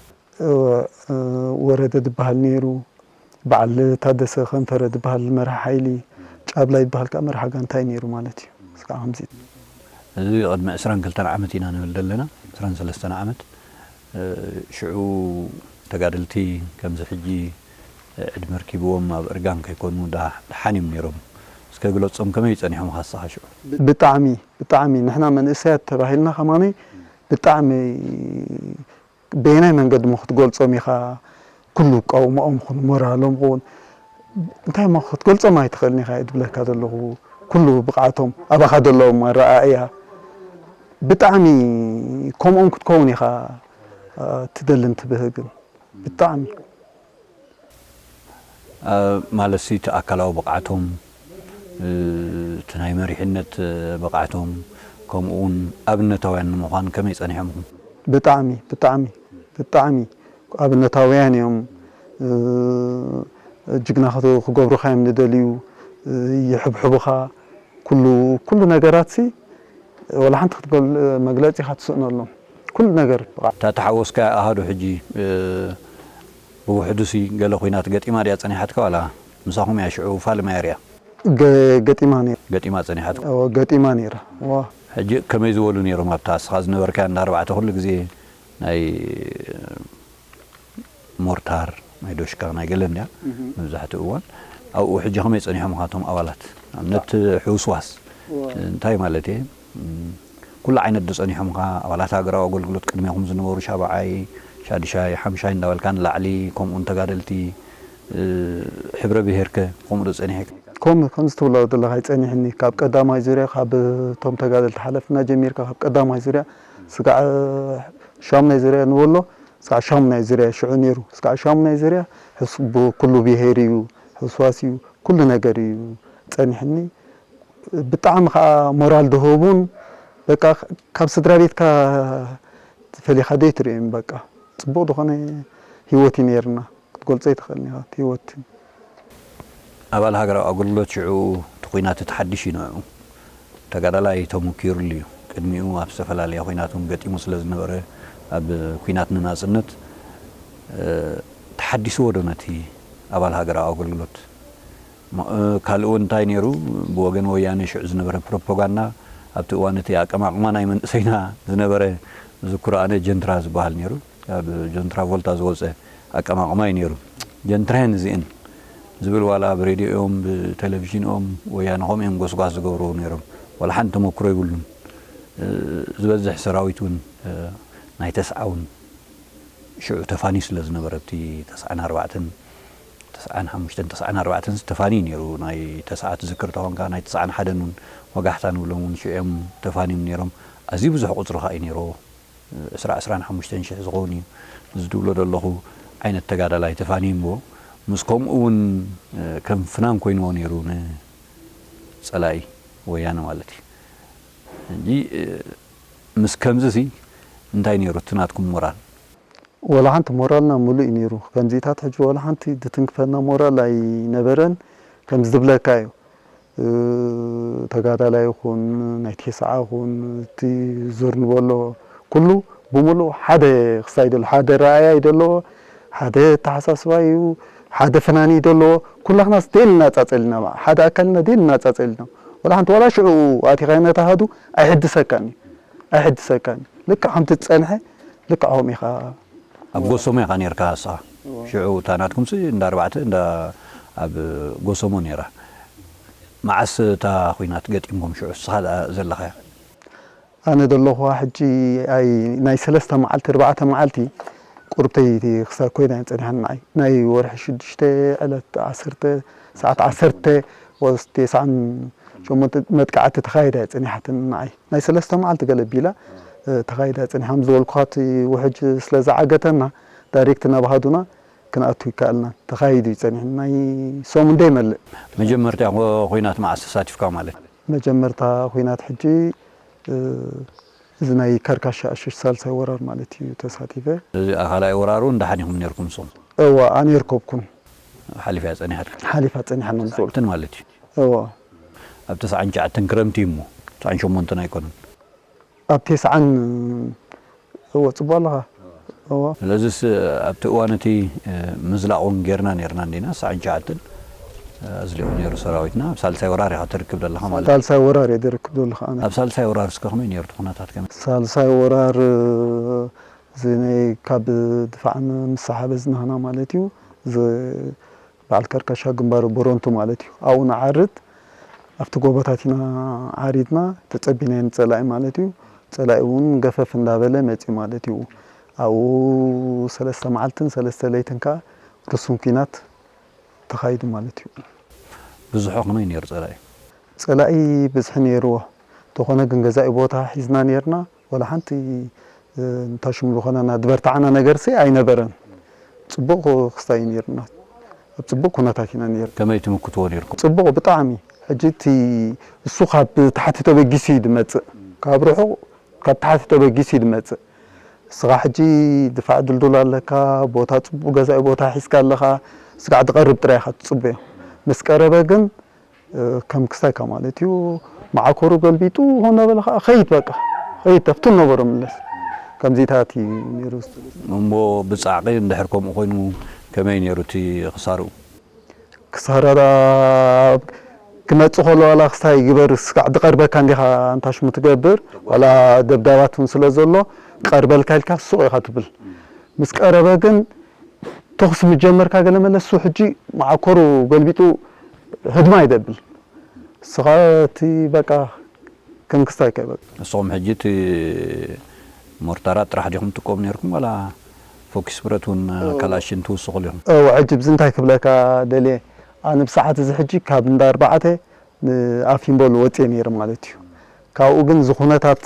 እወ፣ እ፣ ወረደ ዝበሃል ነይሩ። በዓል ታደሰ ከንፈረ ዝበሃል መራሒ ሓይሊ፣ ጫብላይ ዝበሃል ከኣ መራሒ ጋንታይ ነይሩ ማለት እዩ። እስካዕ ከምዚ። እዚ ቅድሚ ዕስራን ክልተን ዓመት ኢና ንብል ዘለና፣ ዕስራን ሰለስተን ዓመት። እ፣ ሽዑ ተጋደልቲ ከምዚ ሕጂ ዕድመ ርኪብዎም ኣብ እርጋን ከይኮኑ ዳ-፣ ደሓን እዮም ነይሮም። እስከ ግለጾም፣ ከመይ ጸኒሖም ኻስኻ ሽዑ? ብጣዕሚ፣ ብጣዕሚ ንሕና መንእሰያት ተባሂልና ከማነይ ብጣዕሚ በየናይ መንገዲ እሞ ክትገልጾም ኢኻ? ኩሉ ቃውማኦም ኹን ሞራሎም ኹን እንታይ እሞ ክትገልጾም ኣይትኽእልን ኢኻ እየ ዝብለካ ዘለኹ። ኩሉ ብቕዓቶም ኣባኻ ዘለዎም ኣረኣእያ ብጣዕሚ ከምኦም ክትከውን ኢኻ፣ እ፣ ትደልን ትብህግን። ብጣዕሚ። እ፣ ማለትሲ እቲ ኣካላዊ ብቕዓቶም፣ እ፣ እቲ ናይ መሪሕነት፣ እ፣ ብቕዓቶም፣ ከምኡ እውን ኣብነታውያን ንምዃን ከመይ ጸኒሖም ኢኹም? ብጣዕሚ፣ ብጣዕሚ፣ ብጣዕሚ ኣብነታውያን እዮም። እ፣ ጅግና ክት-፣ ክገብሩኻ እዮም ዝደልዩ፣ እ፣ ይሕብሕቡኻ። ኩሉ፣ ኩሉ ነገራትሲ ወላ ሓንቲ ክትገል-፣ መግለጺ ኢኻ ትስእነሎም። ኩሉ ነገር ብቓ- እታ ተሓወስካያ ኣሃዱ ሕጂ፣ እ፣ ብውሕዱሲ ገለ ኹናት ገጢማ ድያ ጸኒሓትካ ዋላ ምሳኹም እያ ሽዑ ፋልማ እያ ርያ? ገ-፣ ገጢማ ነይራ። ገጢማ ጸኒሓትካ? እወ፣ ገጢማ ነይራ። እወ። ሕጂ ከመይ ዝበሉ ነይሮም ኣብታ እስኻ ዝነበርካያ እንዳ ኣርባዕተ ኩሉ ግዜ ናይ ሞርታር፣ ናይ ዶሽካ፣ ናይ ገለ እንድያ እህ። መብዛሕትኡ እዋን። ኣብኡ ሕጂ ከመይ ጸኒሖም ኢኻ እቶም ኣባላት? ንኣብነት ሕውስዋስ እወ። እንታይ ማለት እየ? እም፣ ኩሉ ዓይነት ዶ ጸኒሖም ኢኻ? ኣባላት ሃገራዊ ኣገልግሎት ቅድሜኹም ዝነበሩ ሻብዓይ፣ ሻድሻይ፣ ሓምሻይ እንዳበልካ ንላዕሊ፣ ከምኡውን ተጋደልቲ፣ እ፣ ሕብረ ብሄርከ ከምኡ ዶ ጸኒሑ? ከም፣ ከምዚ ትብሎ ዘለኻ ይጸኒሕኒ። ካብ ቀዳማይ ዙርያ፣ ካብ እቶም ተጋደልቲ ሓለፍና ጀሚርካ፣ ካብ ቀዳማይ ዙርያ ስጋዕ ሻሙናይ ዙርያ ንበሎ፣ ስጋዕ ሻሙናይ ዙርያ ሽዑ ነይሩ። ስጋዕ ሻሙናይ ዙርያ ሕስ-፣ ብ-፣ ኩሉ ብሄር እዩ፣ ሕስዋስ እዩ፣ ኩሉ ነገር እዩ ጸኒሕኒ። ብጣዕሚ ኸዓ ሞራል ዝህቡን፣ በቃ፣ ካብ ስድራ ቤትካ ፈሊኻ ዘይትርእዮም፣ በቃ፣ ጽቡቕ ዝኾነ ህይወት እዩ ነይርና። ክትገልጾ ኣይትኽእልን ኢኻ፣ እቲ ህይወት። ኣባል ሃገራዊ ኣገልግሎት ሽዑ እቲ ኲናት እቲ ሓድሽ እዩ ንዕኡ። ተጋዳላይ ተመኪሩሉ እዩ። ቅድሚኡ ኣብ ዝተፈላለያ ኲናት እውን ገጢሙ ስለ ዝነበረ፣ ኣብ ኲናት ንናጽነት፣ እ፣ ተሓዲስዎ ዶ ነቲ ኣባል ሃገራዊ ኣገልግሎት? ሞ-፣ እ፣ ካልእ እውን እንታይ ነይሩ? ብወገን ወያነ ሽዑ ዝነበረ ፕሮፓጋንዳ፣ ኣብቲ እዋን እቲ ኣቀማቕማ ናይ መንእሰይና ዝነበረ፣ ዝዝክሮ ኣነ ጀንትራ ዝበሃል ነይሩ። ካብ ጆን ትራቮልታ ዝወጸ ኣቀማቕማ እዩ ነይሩ። ጀንትራየን እዚእን ዝብል ዋላ ብሬድዮኦም፣ ብቴሌቪዥንኦም፣ ወያነ ከምኡ እዮም ጎስጓስ ዝገብሩ ነይሮም። ዋላ ሓንቲ ተመክሮ ይብሉን። እ፣ ዝበዝሕ ሰራዊት እውን፣ እ፣ ናይ ተስዓ እውን ሽዑ ተፋንዩ ስለ ዝነበረ፣ ኣብቲ ተስዓን ኣርባዕተን፣ ተስዓን ሓሙሽተን፣ ተስዓን ኣርባዕተን ተፋንዩ ነይሩ። ናይ ተስዓ ትዝክር ተኾንካ፣ ናይ ተስዓን ሓደን እውን ወጋሕታ ንብሎም እውን ሽዑ እዮም ተፋንዮም ነይሮም። ኣዝዩ ብዙሕ ቁጽሪ ከኣ እዩ ነይርዎ። ዕስራ ዕስራን ሓሙሽተን ሽሕ ዝኸውን እዩ ዝድብሎ ዘለኹ ዓይነት ተጋዳላይ ተፋንዩ እምቦ፣ ምስ ከምኡ እውን ከም ፍናን ኮይንዎ ነይሩ ንጸላኢ ወያነ ማለት እዩ። ሕጂ ምስ ከምዚ ሲ እንታይ ነይሩ እቲ ናትኩም ሞራል? ወላ ሓንቲ ሞራልና ሙሉእ እዩ ነይሩ። ከምዚታት ሕጂ ወላ ሓንቲ ድትንክፈና ሞራል ኣይነበረን። ከምዚ ዝብለካ እዩ፣ ተጋዳላይ ይኹን ናይ ቴስዓ ይኹን እቲ ዙር ንበሎ ኩሉ ብምሉእ ሓደ ክስታይ ደሎ ሓደ ረኣያ እዩ ደለዎ፣ ሓደ ኣተሓሳስባ እዩ፣ ሓደ ፍናን እዩ ደለዎ። ኩላኽናስ ደን እናጻጸልና፣ ሓደ ኣካልና ደን እናጻጸልና፣ ወላ ሓንቲ ዋላ ሽዑ ኣቲኻ ነታ ሃዱ ኣይሕድሰካን እዩ፣ ኣይሕድሰካን እዩ። ልክዕ ከምቲ ዝጸንሐ ልክዕ ከምኡ ኢኻ። ኣብ ጎሶሞ ኢኻ ነርካ ንስኻ? ሽዑ እታ ናትኩምሲ እንዳ ኣርባዕተ እንዳ ኣብ ጎሶሞ ነይራ። መዓስ እታ ኹናት ገጢምኩም ሽዑ ንስኻ ዘለኻያ? ኣነ ዘለኹዋ ሕጂ ኣይ ናይ ሰለስተ መዓልቲ ኣርባዕተ መዓልቲ ቁርብተይ ክሳብ ኮይና እየን ጸኒሓን ንዓይ። ናይ ወርሒ ሽዱሽተ ዕለት ዓሰርተ ሰዓት ዓሰርተ ወስ ተስዓን ሸሞንተ መጥቃዕቲ ተኻይዳ እያ ጸኒሓትን ንዓይ። ናይ ሰለስተ መዓልቲ ገለ ቢላ ተኻይዳ ጸኒሓ። ከም ዝበልኩኻ እቲ ውሕጅ ስለ ዝዓገተና ዳይሬክት ናብ ኣሃዱና ክንኣቱ ኣይከኣልናን። ተኻይዱ እዩ ጸኒሑ። ናይ ሰሙን ደይመልእ። መጀመርታ ኹናት መዓስ ተሳቲፍካ ማለት? መጀመርታ ኹናት ሕጂ እዚ ናይ ከርካሻ ኣሽሽ ሳልሳይ ወራር ማለት እዩ ተሳቲፈ። እዚ ካልኣይ ወራሩ እንዳሓን ኢኹም ነርኩም ንስኹም? እዋ ኣነ የርከብኩን። ሓሊፋ ጸኒሓት። ሓሊፋ ጸኒሓ ነው ዝወል። ትን ማለት እዩ። እዋ ኣብ ተስዓን ትሽዓተን ክረምቲ እዩ እሞ ተስዓን ሸሞንተን ኣይኮነን። ኣብ ተስዓን እዎ ጽቡቕ ኣለኻ። እዎ ስለዚስ ኣብቲ እዋን እቲ ምዝላቕ እውን ጌርና ኔርና እንዲና ተስዓን ትሽዓተን ኣዝሊቑ ነይሩ ሰራዊትና። ኣብ ሳልሳይ ወራር ኢኻ ትርክብ ዘለኻ ማለት እዩ። ሳልሳይ ወራር እየ ዝርክብ ዘለኹ ኣነ። ኣብ ሳልሳይ ወራር እስከ ከመይ ነይሩ እቲ ኩነታት ከመይ? ሳልሳይ ወራር እዚ ናይ ካብ ድፋዕ ምስ ሓበዝናህና ማለት እዩ። እዚ በዓል ከርካሻ ግንባር ቦረንቱ ማለት እዩ። ኣብኡ ንዓርድ ኣብቲ ጎቦታት ኢና ዓሪድና ተጸቢናዮ ንጸላኢ ማለት እዩ። ጸላኢ እውን ገፈፍ እንዳበለ መጽዩ ማለት እዩ። ኣብኡ ሰለስተ መዓልትን ሰለስተ ለይትን ከኣ ርሱን ኲናት ተኻይዱ ማለት እዩ። ብዝሑ ከመይ ነይሩ ጸላኢ? ጸላኢ ብዝሒ ነይርዎ እንተኾነ ግን ገዛኢ ቦታ ሒዝና ነይርና። ዋላ ሓንቲ እንታሽሙ ዝኾነና ዝበርታዕና ነገርሲ ኣይነበረን። ጽቡቕ ክስታይ እዩ ነይርና። ኣብ ጽቡቕ ኩነታት ኢና ነይርና። ከመይ ትምክትዎ ነይርኩም? ጽቡቕ ብጣዕሚ። ሕጂ እቲ እሱ ካብ ታሕቲ ተበጊሱ እዩ ዝመጽእ። ካብ ርሑቕ ካብ ታሕቲ ተበጊሱ እዩ ዝመጽእ። እስኻ ሕጂ ድፋዕ ድልዱል ኣለካ፣ ቦታ ጽቡቕ ገዛኢ ቦታ ሒዝካ ኣለኻ። ስጋዕ ዝቐርብ ጥራይ ኢኻ ትጽበዮ። ምስ ቀረበ ግን ከም ክስታይካ ማለት እዩ። መዓኮሩ ገልቢጡ ሆ እናበለ ከዓ ኸይድ በቃ ኸይድ ኣብቲ ነበሮ ምለስ ከምዚታት እዩ ነይሩ። እሞ ብጻዕቂ እንድሕር ከምኡ ኮይኑ ከመይ ነይሩ እቲ ክሳርኡ? ክሳራ ክመጽእ ከሎ ዋላ ክስታይ ይግበር ስጋዕ ዝቐርበካ እንዲኻ እንታሽሙ ትገብር ዋላ ደብዳባት እውን ስለ ዘሎ ክቐርበልካ ኢልካ ሱቕ ኢኻ ትብል። ምስ ቀረበ ግን ተኹሲ ምስ ጀመርካ ገለ መለ እሱ ሕጂ መዓኮሩ ገልቢጡ ህድማ እዩ ደብል። እስኻ እቲ በቃ ከም ክስታይ ከ በቃ። ንስኹም ሕጂ እቲ ሞርታራት ጥራሕ ዲኹም ትጥቀሙ ነይርኩም ዋላ ፎኪስ ብረት እውን ካላሽን ትውስኹ ዲኹም? እወ ሕጂ ብዚ እንታይ ክብለካ ደልየ ኣነ ብሰዓት እዚ ሕጂ ካብ እንዳ ኣርባዕተ ንኣፊምቦል ወፅየ ነይረ ማለት እዩ። ካብኡ ግን እዚ ኩነታት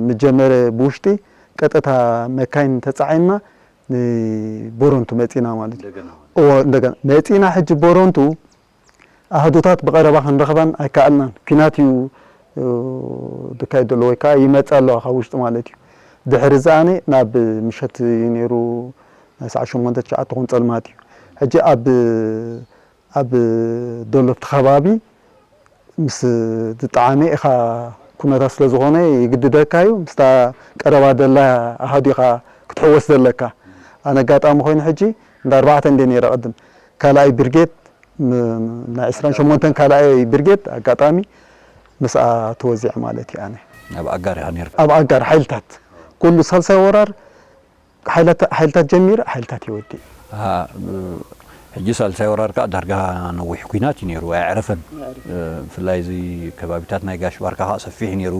ምስ ጀመረ ብውሽጢ ቀጥታ መካይን ተፃዒንና ንቦረንቱ መፂና ማለት እዩ። እዎ እንደገና መፂና ሕጂ ቦረንቱ ኣህዱታት ብቐረባ ክንረኽባን ኣይከኣልናን። ኲናት እዩ ዝካየድ ዘሎ ወይ ከዓ ይመፅእ ኣለዋ ካብ ውሽጢ ማለት እዩ። ድሕሪ እዚ ኣነ ናብ ምሸት እዩ ነይሩ ናይ ሰዓት ሸሞንተ ትሽዓተ ኹን ፀልማት እዩ። ሕጂ ኣብ ኣብ ዶሎፍቲ ከባቢ ምስ ዝጠዓመ ኢኻ ኩነታት ስለ ዝኾነ ይግድደካ እዩ። ምስታ ቀረባ ደላ ኣሃዱ ኢኻ ክትሕወስ ዘለካ። ኣነ ኣጋጣሚ ኮይኑ ሕጂ እንዳ ኣርባዕተ እንደ ነይረ ቅድም ካልኣይ ብርጌድ ናይ ዕስራን ሸሞንተን ካልኣይ ብርጌድ ኣጋጣሚ ምስኣ ተወዚዐ ማለት እዩ። ኣነ ኣብ ኣጋር ኢኻ ነይርካ? ኣብ ኣጋር ሓይልታት ኩሉ ሳልሳይ ወራር ሓይልታት ጀሚሩ ሓይልታት ይወድእ። ሕጂ ሳልሳይ ወራር ከዓ ዳርጋ ነዊሕ ኲናት እዩ ነይሩ፣ ኣየዕረፈን። ብፍላይ እዚ ከባቢታት ናይ ጋሽ ባርካ ከዓ ሰፊሕ ነይሩ።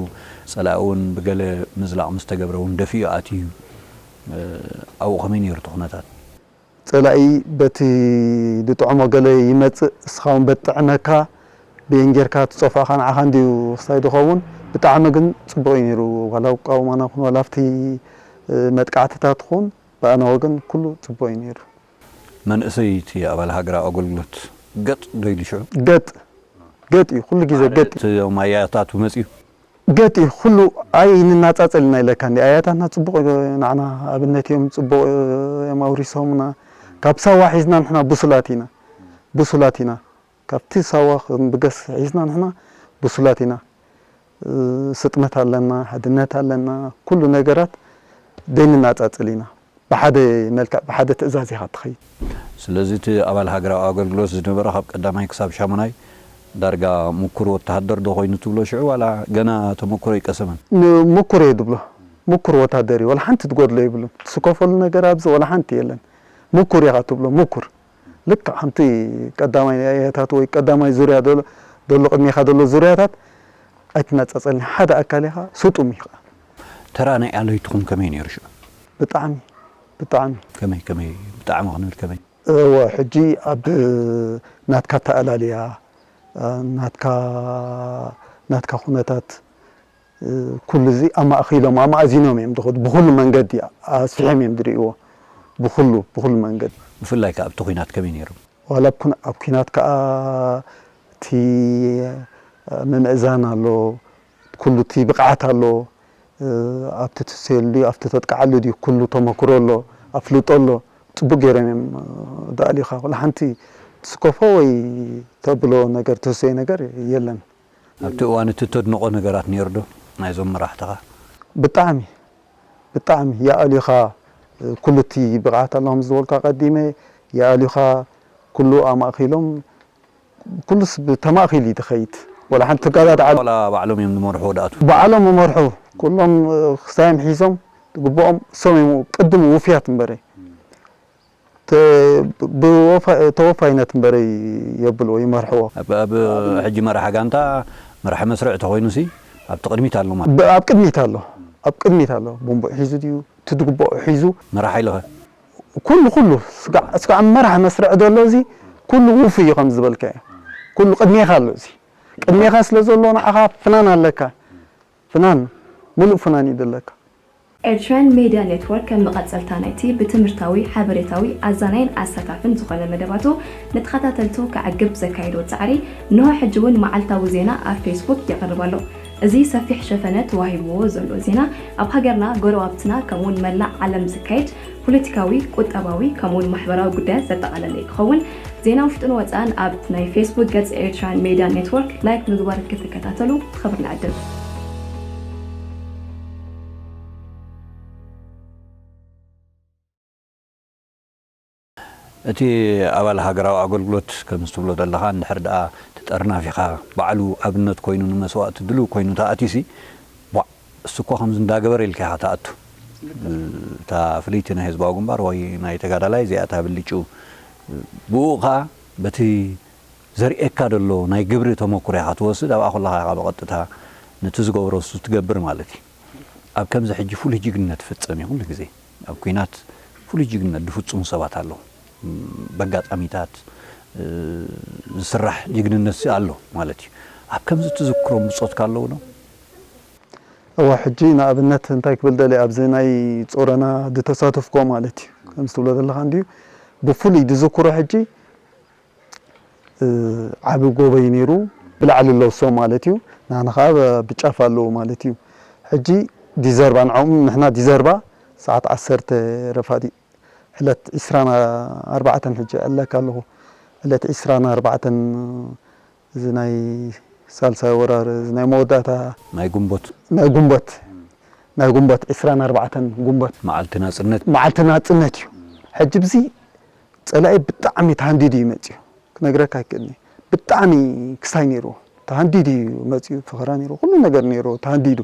ፀላኢ እውን ብገለ ምዝላቕ ምስ ተገብረ እውን ደፊኡ ኣትዩ። ኣብኡ ከመይ ነይሩ እቲ ኩነታት? ፀላኢ በቲ ዝጥዕሞ ገለ ይመፅእ፣ እስኻ እውን በቲ ጥዕመካ ብየን ጌርካ ትፀፍኦ ኸዓ ንዓኻ እንድዩ ክስታይ ዝኸውን። ብጣዕሚ ግን ፅቡቕ እዩ ነይሩ። ዋላ ኣቋውማና ይኹን ዋላ ኣብቲ መጥቃዕትታት ኹን ብኣና ወገን ኩሉ ጽቡቕ እዩ ነይሩ። መንእሰይ እቲ ኣባል ሃገራዊ ኣገልግሎት ገጥ ዶ ኢሉ ሽዑ? ገጥ፣ ገጥ እዩ፣ ኩሉ ግዜ ገጥ እዩ። እቶም ኣያታቱ መጺኡ? ገጥ እዩ፣ ኩሉ ኣይንናጻጸል ኢና ኢለካ እንዲ ኣያታትና ጽቡቕ ንዓና ኣብነት እዮም፣ ጽቡቕ እዮም ኣውሪሶምና። ካብ ሳዋ ሒዝና ንሕና ብሱላት ኢና፣ ብሱላት ኢና። ካብቲ ሳዋ ክንብገስ ሒዝና ንሕና ብሱላት ኢና። እ፣ ስጥመት ኣለና፣ ሓድነት ኣለና፣ ኩሉ ነገራት ዘይንናጻጸል ኢና። ብሓደ መልክዕ፣ ብሓደ ትእዛዝ ኢኻ ትኸይድ። ስለዚ እቲ ኣባል ሃገራዊ ኣገልግሎት ዝነበረ ካብ ቀዳማይ ክሳብ ሻሙናይ ዳርጋ ምኩር ወተሃደር ዶ ኮይኑ ትብሎ ሽዑ ዋላ ገና ተመኩሮ ኣይቀሰመን? ን-፣ ምኩር እየ ዝብሎ። ምኩር ወታደር እዩ። ዋላ ሓንቲ ትጎድሎ የብሉን። ትስከፈሉ ነገር ኣብዚ ዋላ ሓንቲ የለን። ምኩር ኢኻ ትብሎ፣ ምኩር። ልክዕ ከምቲ ቀዳማይ ኣያታት ወይ ቀዳማይ ዙርያ ዘሎ፣ ዘሎ ቅድሜኻ ዘሎ ዙርያታት ኣይትነጻጸልን። ሓደ ኣካል ኢኻ፣ ስጡም ኢኻ። ተራ ናይ ኣለይትኹም ከመይ ነይሩ ሽዑ? ብጣዕሚ፣ ብጣዕሚ። ከመይ፣ ከመይ? ብጣዕሚ ክንብል ከመይ? እወ፣ ሕጂ ኣብ ናትካ ኣተኣላልያ፣ ናትካ፣ ናትካ ኩነታት፣ ኩሉ እዚ ኣማእኺሎም፣ ኣማእዚኖም እዮም ዝኸዱ። ብኹሉ መንገዲ ኣስፊሖም እዮም ዝርእይዎ። ብኹሉ፣ ብኹሉ መንገዲ። ብፍላይ ከኣ ኣብቲ ኲናት ከመይ ነይሩ? ዋላ ኣብ ኩን-፣ ኣብ ኲናት ከኣ እቲ ምምእዛን ኣሎ፣ ኩሉ እቲ ብቕዓት ኣሎ። ኣብቲ ትሰየሉ ድዩ፣ ኣብቲ ተጥቅዓሉ ድዩ፣ ኩሉ ተመክሮ ኣሎ፣ ኣፍልጦ ኣሎ። ጽቡቕ ገይሮም እዮም ደኣልዩኻ። ዋላ ሓንቲ ትስከፎ ወይ ተብሎ ነገር፣ ትህሰዮ ነገር የለን። ኣብቲ እዋን እቲ ተድንቖ ነገራት ነይሩ ዶ ናይዞም መራሕትኻ? ብጣዕሚ፣ ብጣዕሚ። ይኣልዩኻ፣ ኩሉ እቲ ብቕዓት ኣለዎም ዝበልካ ቀዲመ፣ ይኣልዩኻ፣ ኩሉ ኣማእኺሎም፣ ኩሉስ ብ-፣ ተማእኺሉ እዩ ዝኸይድ። ዋላ ሓንቲ ትጋዳድዓሉ። ዋላ ባዕሎም እዮም ዝመርሑ ወዳእቱ። ባዕሎም ይመርሑ። ኩሎም፣ እ፣ ክሳዮም ሒዞም፣ ግቡኦም እሶም እዮም ቅድም ውፍያት እምበረ። ተ-፣ ብወፋ-፣ ተወፋይነት እምበረ የብልዎ፣ ይመርሕዎ። ኣብ፣ ኣብ ሕጂ መራሒ ጋንታ፣ መራሒ መስርዕ ተኾይኑሲ፣ ኣብቲ ቅድሚት ኣሎ ማለት። ብ-፣ ኣብ ቅድሚት ኣሎ። ኣብ ቅድሚት ኣሎ። ቦምብኡ ሒዙ ድዩ፣ እቲ ዝግብኦ ሒዙ። መራሒ ኢልኸ? ኩሉ፣ ኩሉ፣ ስጋዕ፣ ስጋዕ መራሒ መስርዕ ዘሎ እዚ፣ ኩሉ ውፉይ እዩ ከም ዝበልካዮ። ኩሉ ቅድሜኻ ኣሎ እዚ። ቅድሜኻ ስለ ዘሎ ንዓኻ ፍናን ኣለካ። ፍናን፣ ምሉእ ፍናን እዩ ዘለካ። ኤርትራውያን ሜድያ ኔትወርክ ከም መቐጸልታ ናይቲ ብትምህርታዊ፣ ሓበሬታዊ፣ ኣዛናይን ኣሳታፍን ዝኾነ መደባቱ ንተኸታተልቱ ከዕግብ ዘካየዶ ጻዕሪ፣ እንሆ ሕጂ እውን መዓልታዊ ዜና ኣብ ፌስቡክ የቕርብ ኣሎ። እዚ ሰፊሕ ሸፈነ ተዋሂብዎ ዘሎ ዜና፣ ኣብ ሃገርና፣ ጎረባብትና፣ ከምኡውን መላእ ዓለም ዝካየድ ፖለቲካዊ፣ ቁጠባዊ፣ ከምኡውን ማሕበራዊ ጉዳያት ዘጠቓለለ እዩ ክኸውን። ዜና ውሽጥን ወጻእን ኣብ ናይ ፌስቡክ ገጽ ኤርትራን ሜድያ ኔትወርክ ላይክ ምግባር ክትከታተሉ ብኽብሪ ንዕድም። እቲ ኣባል ሃገራዊ ኣገልግሎት፣ ከም ትብሎ ዘለኻ፣ እንድሕር ደኣ ተጠርናፊኻ፣ ባዕሉ ኣብነት ኮይኑ፣ ንመስዋእቲ ድሉው ኮይኑ ተኣትዩሲ፣ ቧዕ፣ እሱ እኮ ከምዚ እንዳገበረ ኢልካ ኢኻ ትኣቱ። እታ ፍልይቲ ናይ ህዝባዊ ግንባር ወይ ናይ ተጋዳላይ እዚኣ እታ ብልጭኡ፣ ብኡ ኸኣ በቲ ዘርእየካ ዘሎ ናይ ግብሪ ተመኩሮ ኢኻ ትወስድ፣ ኣብኣ ከለኻ ኢኻ ብቐጥታ ነቲ ዝገብሮ እሱ ትገብር ማለት እዩ። ኣብ ከምዚ ሕጂ ፍሉይ ጅግንነት ይፍጸም እዩ ኩሉ ግዜ። ኣብ ኲናት ፍሉይ ጅግንነት ዝፍጽሙ ሰባት ኣለዉ። እም፣ በጋጣሚታት፣ እ፣ ዝስራሕ ጅግንነት ኣሎ ማለት እዩ። ኣብ ከምዚ ትዝክሮም ብጾትካ ኣለዉ ዶ? እወ፣ ሕጂ ንኣብነት እንታይ ክብል ደልየ፣ ኣብዚ ናይ ጾረና ዝተሳተፍኩዎ ማለት እዩ። ከምዚ ትብሎ ዘለኻ እንድዩ፣ ብፍሉይ ዝዝክሮ ሕጂ፣ እ፣ ዓቢ ጎቦ እዩ ነይሩ፣ ብላዕሊ ኣለዉ እሶም ማለት እዩ። ንሕና ኸኣ ብ-፣ ብጫፍ ኣለዉ ማለት እዩ። ሕጂ ዲዘርባ፣ ንዕኦም ንሕና ዲዘርባ ሰዓት ዓሰርተ ረፋዲ፣ ዕለት ዕስራን ኣርባዕተን ሕጂ እዕለካ ኣለኹ። ዕለት ዕስራን ኣርባዕተን እዚ ናይ ሳልሳይ ወራር፣ እዚ ናይ መወዳእታ ናይ ግንቦት። ናይ ግንቦት፣ ናይ ግንቦት ዕስራን ኣርባዕተን ግንቦት። መዓልቲ ናጽነት። መዓልቲ ናጽነት እዩ። ሕጂ ብዚ ጸላኢ ብጣዕሚ ተሃንዲዱ እዩ መጺኡ። ክነግረካ ኣይክእልን እየ። ብጣዕሚ ክስታይ ነይርዎ። ተሃንዲዱ እዩ መጺኡ፣ ፈኸራ ነይርዎ፣ ኩሉ ነገር ነይርዎ፣ ተሃንዲዱ።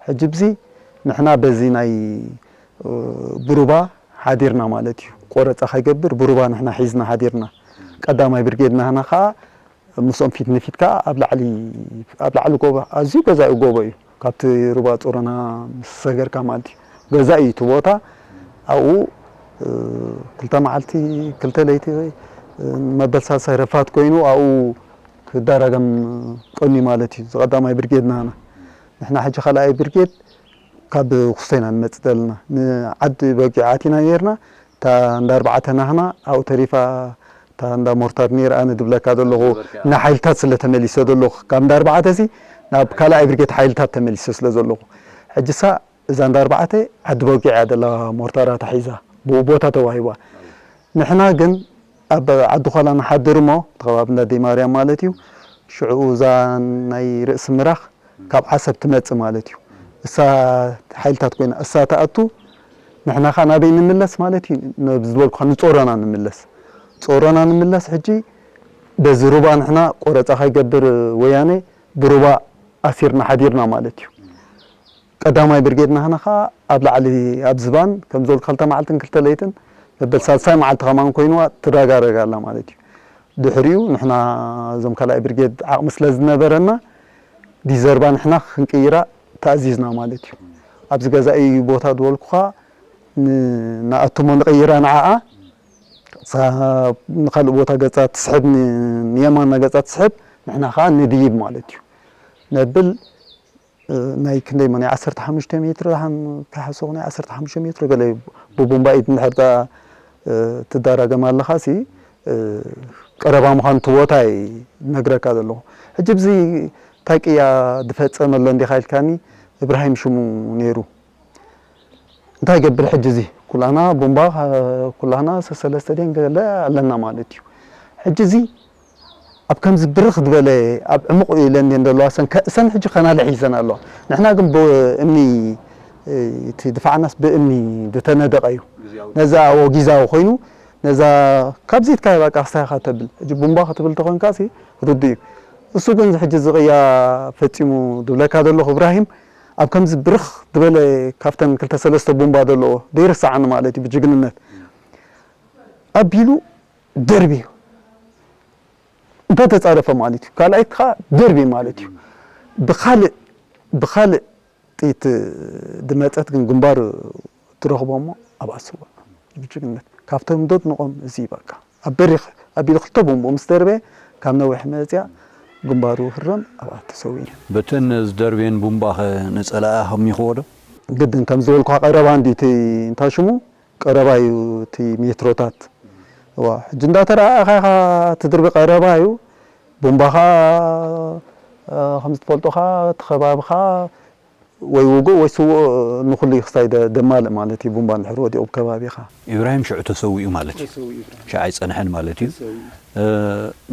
ሕጂ ብዚ ንሕና በዚ ናይ፣ እ፣ ብሩባ ሓዲርና ማለት እዩ። ቆረጻ ከይገብር ብሩባ ንሕና ሒዝና ሓዲርና። ቀዳማይ ብርጌድ ናህና ከኣ ምስኦም ፊት ንፊት ከኣ ኣብ ላዕሊ፣ ኣብ ላዕሊ ጎቦ፣ ኣዝዩ ገዛኢ ጎቦ እዩ። ካብቲ ሩባ ጾሮና ምስ ሰገርካ ማለት እዩ። ገዛኢ እዩ እቲ ቦታ። ኣብኡ፣ እ፣ ክልተ መዓልቲ፣ ክልተ ለይቲ፣ እ፣ መበል ሳልሳይ ረፋት ኮይኑ ኣብኡ ክዳረገም ቀንዩ ማለት እዩ። እዚ ቀዳማይ ብርጌድ ናህና። ንሕና ሕጂ ካልኣይ ብርጌድ ካብ ኩስቶ ኢና ንመጽእ ዘለና። ንዓዲ በጊዕ ኣቲና ኔርና፣ እታ እንዳ ኣርባዕተ ናህና ኣብኡ ተሪፋ፣ እታ እንዳ ሞርታር ኔር ኣነ ድብለካ ዘለኹ ንሓይልታት ስለ ተመሊሰ ዘለኹ፣ ካብ እንዳ ኣርባዕተ ሲ ናብ ካልኣይ ብርጌድ ሓይልታት ተመሊሰ ስለ ዘለኹ፣ ሕጂ ሳ እዛ እንዳ ኣርባዕተ ዓዲ በጊዕ እያ ደላ ሞርታራ ተሒዛ፣ ብኡ ቦታ ተዋሂባ። ንሕና ግን ኣብ ዓዲ ዃላ ንሓድር እሞ፣ እቲ ከባቢ እንዳ ደይ ማርያም ማለት እዩ። ሽዑ እዛ ናይ ርእሲ ምራኽ ካብ ዓሰብ ትመጽእ ማለት እዩ። እሳ ሓይልታት ኮይና እሳ ትኣቱ፣ ንሕና ኸኣ ናበይ ንምለስ ማለት እዩ? ነዚ ዝበልኩኻ ንጾሮና ንምለስ። ጾሮና ንምለስ። ሕጂ በዚ ሩባ ንሕና ቆረጻ ከይገብር ወያነ ብሩባ ኣሲርና ሓዲርና ማለት እዩ። ቀዳማይ ብርጌድ ናህና ኸኣ ኣብ ላዕሊ ኣብ ዝባን ከም ዝበልኩ ክልተ መዓልትን ክልተ ለይትን መበል ሳልሳይ መዓልቲ ከማን ኮይንዋ ትረጋረግ ኣላ ማለት እዩ። ድሕሪኡ ንሕና እዞም ካልኣይ ብርጌድ ዓቕሚ ስለ ዝነበረና ዲዘርባ ንሕና ክንቅይራ ተኣዚዝና ማለት እዩ። ኣብዚ ገዛኢ ቦታ ዝበልኩኻ ን-፣ ንኣትሞ ንቕይራ ንዓኣ፣ ንሳ ንኻልእ ቦታ ገጻ ትስሕብ፣ ን-፣ ንየማና ገጻ ትስሕብ፣ ንሕና ኸኣ ንድይብ ማለት እዩ። ነብል፣ እ፣ ናይ ክንደይ ሞ ናይ ዓሰርተ ሓሙሽተ ሜትሮ ደሓን ከይሓሰኹ ናይ ዓሰርተ ሓሙሽተ ሜትሮ ገለ ብቡምባ ኢድ እንድሕር ዳ፣ እ፣ ትዳራገም ኣለኻሲ፣ እ፣ ቀረባ ምዃኑ እቲ ቦታ እየ ነግረካ ዘለኹ። ሕጂ ብዚ እንታይ ቅያ ዝፈጸመ ኣሎ እንዲኻ ኢልካኒ፣ እብራሂም ሽሙ ነይሩ። እንታይ ይገብር ሕጂ እዚ? ኩላና ቡምባ፣ ኩላና ሰሰለስተ ድየን ገለ ኣለና ማለት እዩ። ሕጂ እዚ ኣብ ከምዚ ብርኽ ዝበለ ኣብ ዕሙቕ ኢለን ድየን ዘለዋ? ሰን ከ-፣ ሰን ሕጂ ከናልሕ ሒዘን ኣለዋ። ንሕና ግን ብእምኒ፣ እቲ ድፋዕናስ ብእምኒ ዝተነደቐ እዩ። ግዝያዊ። ነዛ፣ ኣዎ፣ ግዝያዊ ኮይኑ፣ ነዛ ካብ ዘይትካየ በቃ ክስታይ ኢኻ ተብል። ሕጂ ቡምባ ክትብል ተኾንካ ሲ ርዱእ እዩ። እሱ ግን ሕጂ እዚ ቅያ ፈጺሙ ድብለካ ዘለኹ እብራሂም፣ ኣብ ከምዚ ብርኽ ዝበለ ካብተን ክልተ ሰለስተ ቡምባ ዘለዎ ዘይርስዓኒ ማለት እዩ ብጅግንነት ኣቢሉ ደርብዩ እንተ ተጻረፈ ማለት እዩ። ካልኣይቲ ከኣ ደርቢ ማለት እዩ። ብኻልእ፣ ብኻልእ ጥይት ድመጸት ግን ግንባር ትረኽቦ እሞ ኣብኣ ትስዋእ ብጅግንነት። ካብቶም ዶት ንቖም እዚ በቃ ኣብ በሪኽ ኣቢሉ ክልተ ቦምቦ ምስ ደርበየ ካብ ነዊሕ መጽያ ግንባሩ ህረም ኣብኣ ተሰዊኡ። በተን ዝደርበየን ቡምባኸ ንጸላኣ ኣኸሚኽዎ ዶ? ግድን ከም ዝበልኩኻ ቀረባ እንዲ እቲ እንታይ ሽሙ ቀረባ እዩ እቲ ሜትሮታት። እዋ፣ ሕጂ እንዳተረኣእኻ ኢኻ ትድርቢ ቀረባ እዩ። ቦምባኻ፣ እ፣ ከም ዝትፈልጦኻ እቲ ከባቢኻ ወይ ውጉእ ወይ ስዉእ ንኹሉ እዩ ክስታይ ደ-፣ ደማልእ ማለት እዩ። ቦምባ እንድሕር ወዲቑ ኣብ ከባቢኻ። ኢብራሂም ሽዑ ተሰዊኡ ማለት እዩ። ተሰዊኡ ኢብራሂም። ሽዓ ኣይጸንሐን ማለት እዩ። ተሰዊኡ። እ፣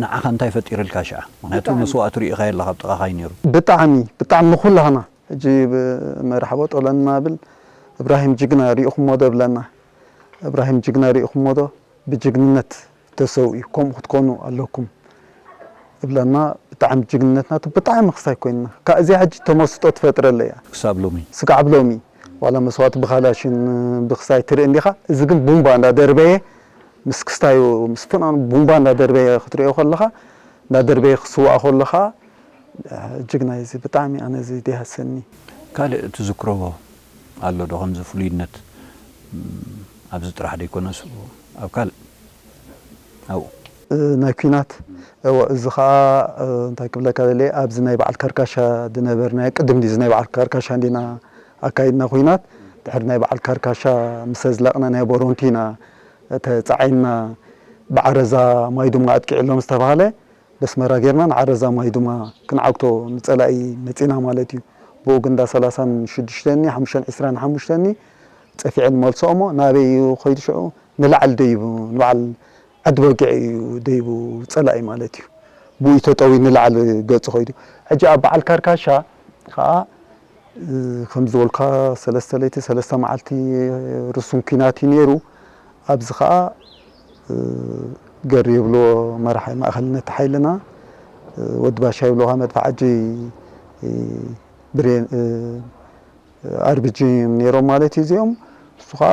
ንዓኻ እንታይ ፈጢርልካ ሽዓ? ምኽንያቱ ብጣዕሚ። መስዋእቱ ርኢኻዮ ኣለኻ፣ ኣብ ጥቓኻ እዩ ነይሩ። ብጣዕሚ፣ ብጣዕሚ ንኹላህና። ሕጂ ብመርሓቦ ጦለና ብል፣ እብራሂም ጅግና ሪኢኹሞ ዶ ብለና። እብራሂም ጅግና ሪኢኹሞ ዶ? ብጅግንነት ተሰዊኡ፣ ከምኡ ክትኮኑ ኣለኩም እብለና። ብጣዕሚ ጅግንነት ናቱ ብጣዕሚ ክስታይ ኮይንና። ካብ እዚኣ ሕጂ ተመስጦ ትፈጥረለይ እያ። ክሳብ ሎሚ። ስጋዕ ብ ሎሚ። ዋላ መስዋእቲ ብኻላሽን ብክስታይ ትርኢ እንዲኻ። እዚ ግን ቡምባ እንዳደርበየ፣ ምስ ክስታዩ፣ ምስ ፍናኑ ቡምባ እንዳደርበየ ክትሪኦ ከለኻ፣ እንዳደርበየ ክስዋእ ከለኻ፣ ጅግና እዩ እዚ። ብጣዕሚ ኣነ እዚ ደይሃሰኒ። ካልእ ትዝክሮ ኣሎ ዶ ከምዚ ፍሉይነት? ም፣ ኣብዚ ጥራሕ ደይኮነስ ኣብ ካልእ ኣብኡ? እ፣ ናይ ኲናት፣ እወ፣ እዚ ኸኣ፣ እ፣ እንታይ ክብለካ ደልየ፣ ኣብዚ ናይ በዓል ካርካሻ ዝነበርናዮ፣ ቅድም እዚ ናይ በዓል ካርካሻ እንዲና ኣካይድና ኲናት፣ ድሕሪ ናይ በዓል ካርካሻ ምስ ኣዝለቕና ናይ ቦሮንቲና ተጻዒንና ብዓረዛ ማይ ድማ ኣጥቂዕሎም ዝተባህለ፣ በስመራ ጌርና ንዓረዛ ማይ ድማ ክንዓግቶ ንጸላኢ መጺና ማለት እዩ። ብኡ ግንዳ ሰላሳን ሽዱሽተን ሓሙሽተን ዒስራን ሓሙሽተን ጸፊዐ ንመልሶ እሞ ናበይ እዩ ኸይዱ ሽዑ? ንላዕሊ ደይቡ፣ ንበዓል ዓዲ በጊዕ እዩ ደይቡ ጸላኢ ማለት እዩ። ብኡ እዩ ተጠውዩ ንላዕሊ ገጹ ኸይዱ። ሕጂ ኣብ በዓል ካርካሻ ኸኣ እ፣ ከም ዝበልካ ሰለስተ ለይቲ ሰለስተ መዓልቲ ርሱን ኲናት እዩ ነይሩ። ኣብዚ ኸኣ፣ እ፣ ገር ይብሎ መራሒ ማእኸልነት ሓይልና፣ እ፣ ወዲ ባሻ ይብሎ ኸኣ መድፍዓጂ፣ እ፣ ብሬን፣ እ፣ ኣር ቢ ጂ እዮም ነይሮም ማለት እዩ እዚኦም። እሱ ኸኣ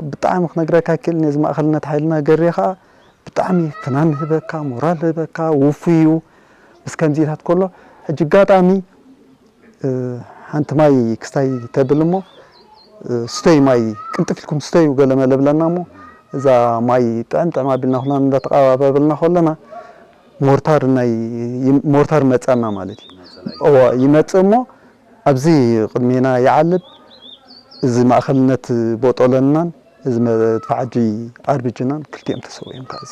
ብጣዕሚ ክነግረካ ኣይክእልን እየ። እዚ ማእኸልነት ሓይልና ገሬ ኸኣ ብጣዕሚ ፍናን ህበካ፣ ሞራል ህበካ፣ ውፉይ እዩ። ምስ ከምዚታት ከሎ፣ ሕጂ ኣጋጣሚ፣ እ፣ ሓንቲ ማይ ክስታይ ተብል እሞ፣ እ፣ ስተዩ ማይ፣ ቅልጥፍ ኢልኩም ስተዩ ገለ መለ ብለና እሞ፣ እዛ ማይ ጥዕም ጥዕም ኣቢልና ኩልና እንዳተቐባበልና ከለና፣ ሞርታር ናይ፣ ሞርታር መጸና ማለት እዩ። እዋ፣ ይመጽእ እሞ፣ ኣብዚ ቅድሜና ይዓልብ፣ እዚ ማእኸልነት ቦጦለንናን እዚ መድፍዓጂ ኣርቢጅናን ክልቲኦም ተሰዊኦም ካብዚ።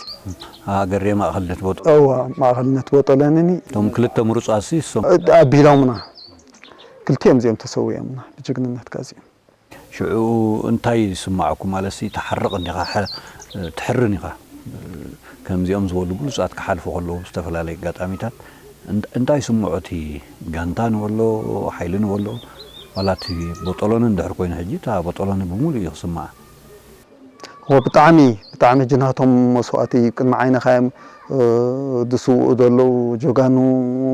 ሃገሬ ማእኸልነት ቦጦ እዋ ማእኸልነት ቦጦለንኒ እቶም ክልተ ምሩፃት ሲ እሶም ኣቢሎምና ክልቲኦም እዚኦም ተሰዊኦምና ብጅግንነት ካብዚኦም። ሽዑ እንታይ ይስማዕኩም? ማለት ሲ ትሓርቕ እንዲኻ፣ ሐ- ትሕርን ኢኻ። ከምዚኦም ዝበሉ ብሉፃት ክሓልፉ ከለዉ ብዝተፈላለየ ኣጋጣሚታት እንት- እንታይ ይስምዖ? እቲ ጋንታ ንበሎ ሓይሊ ንበሎ ዋላ እቲ ቦጦሎኒ እንድሕር ኮይኑ ሕጂ እታ ቦጦሎኒ ብምሉእ እዩ ክስምዓ። እወ ብጣዕሚ ብጣዕሚ ሕጂ ናቶም መስዋእቲ ቅድሚ ዓይንኻ እዮም ዝስውኡ ዘለዉ ጀጋኑ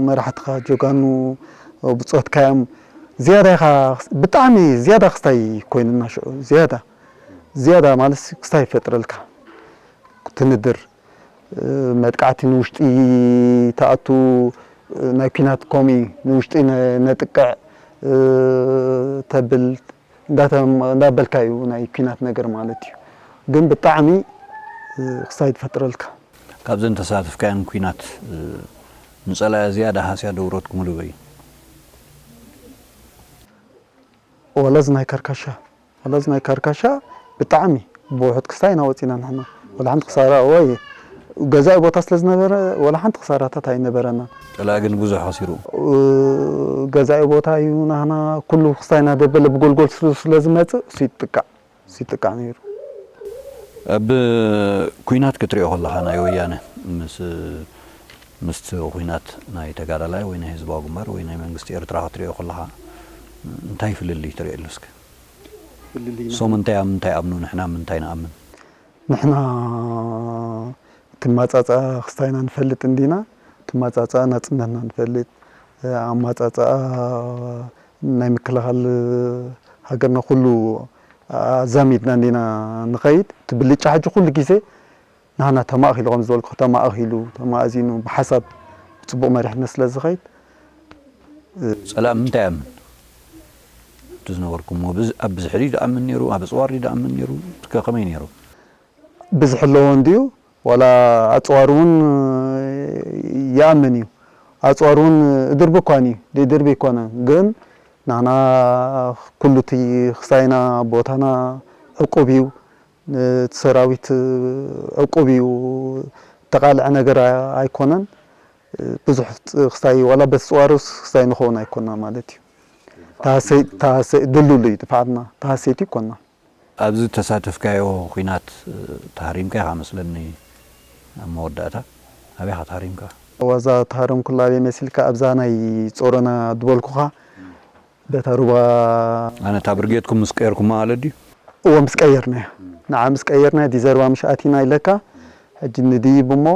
መራሕትኻ ጀጋኑ ብፆትካ እዮም ዝያዳ ኢኻ ብጣዕሚ ዝያዳ ክስታይ ኮይኑና ሽዑ ዝያዳ ዝያዳ ማለት ክስታይ ይፈጥረልካ ትንድር መጥቃዕቲ ንውሽጢ ተኣቱ ናይ ኲናት ኮሚ ንውሽጢ ነጥቅዕ ተብል እንዳበልካ እዩ ናይ ኲናት ነገር ማለት እዩ። ግን ብጣዕሚ ክስታይ ትፈጥረልካ። ካብዘን ተሳተፍካየን ኲናት ንፀላኢ ዝያዳ ሃስያ ደውረድኩምሉ በይ? ወላ እዚ ናይ ካርካሻ ወላ እዚ ናይ ካርካሻ ብጣዕሚ ብውሑድ ክስታይ ኢና ወፂና ንሕና ወላ ሓንቲ ክሳራ ወይ ገዛኢ ቦታ ስለ ዝነበረ ወላ ሓንቲ ክሳራታት ኣይነበረናን። ፀላኢ ግን ብዙሕ ከሲሩ። ገዛኢ ቦታ እዩ ናህና ኩሉ ክስታይና ደበለ ብጎልጎል ስሩ ስለ ዝመፅእ እሱ ይጥቃዕ እሱ ይጥቃዕ ነይሩ። ኣብ ኩናት ክትሪኦ ከለኻ ናይ ወያነ ምስ ምስቲ ኩናት ናይ ተጋዳላይ ወይ ናይ ህዝባዊ ግንባር ወይ ናይ መንግስቲ ኤርትራ ክትሪኦ ከለኻ እንታይ ፍልልይ ትሪእሉ እስከ? እሶም እንታይ ኣብ ምንታይ ይኣምኑ ንሕና ምንታይ ንኣምን? ንሕና እቲ ማጻጻኣ ክስታይና ንፈልጥ እንዲና፣ እቲ ማጻጻኣ ናጽነትና ንፈልጥ፣ ኣማጻጻኣ ናይ ምክልኻል ሃገርና ኩሉ ኣዛሚድና እንዲና ንኸይድ። እቲ ብልጫ ሕጂ ኩሉ ግዜ ናህና ተማእኺሉ ከም ዝበልኩ ተማእኺሉ ተማእዚኑ ብሓሳብ ብፅቡቕ መሪሕነት ስለ ዝኸይድ ፀላእ ምንታይ ኣምን እቲ ዝነበርኩሞ ኣብ ብዝሒ ድዩ ድኣምን ነይሩ ኣብ ኣፅዋር ድዩ ድኣምን ነይሩ ከመይ ነይሩ ብዝሒ ኣለዎ እንድዩ ዋላ ኣፅዋር እውን ይኣምን እዩ ኣፅዋር እውን እድርቢ እኳን እዩ ድድርቢ ኣይኮነን ግን ናህና ኩሉ እቲ ክሳይና ቦታና ዕቁብ እዩ እቲ ሰራዊት ዕቁብ እዩ ተቃልዐ ነገር ኣይኮነን ብዙሕ ክስታይ ዋላ በቲ ፅዋርስ ክስታይ ንኸውን ኣይኮና ማለት እዩ ተሃሰይ ድልሉ እዩ ጥፍዓትና ተሃሰይቲ ይኮና ኣብዚ ተሳተፍካዮ ኹናት ተሃሪምካ ኢኻ መስለኒ ኣብ መወዳእታ ኣበይ ኢኻ ተሃሪምካ ዋዛ ተሃረምኩላ ኣበይ መሲልካ ኣብዛ ናይ ፆረና ድበልኩኻ በታ ሩባ ኣነ እታ ብርጌድኩም ምስ ቀየርኩማ ማለት ድዩ? እዎ ምስ ቀየርናያ ንዓ ምስ ቀየርናያ ዲዘርባ ምሽ ኣቲና ኢለካ ሕጂ ንድይብ እሞ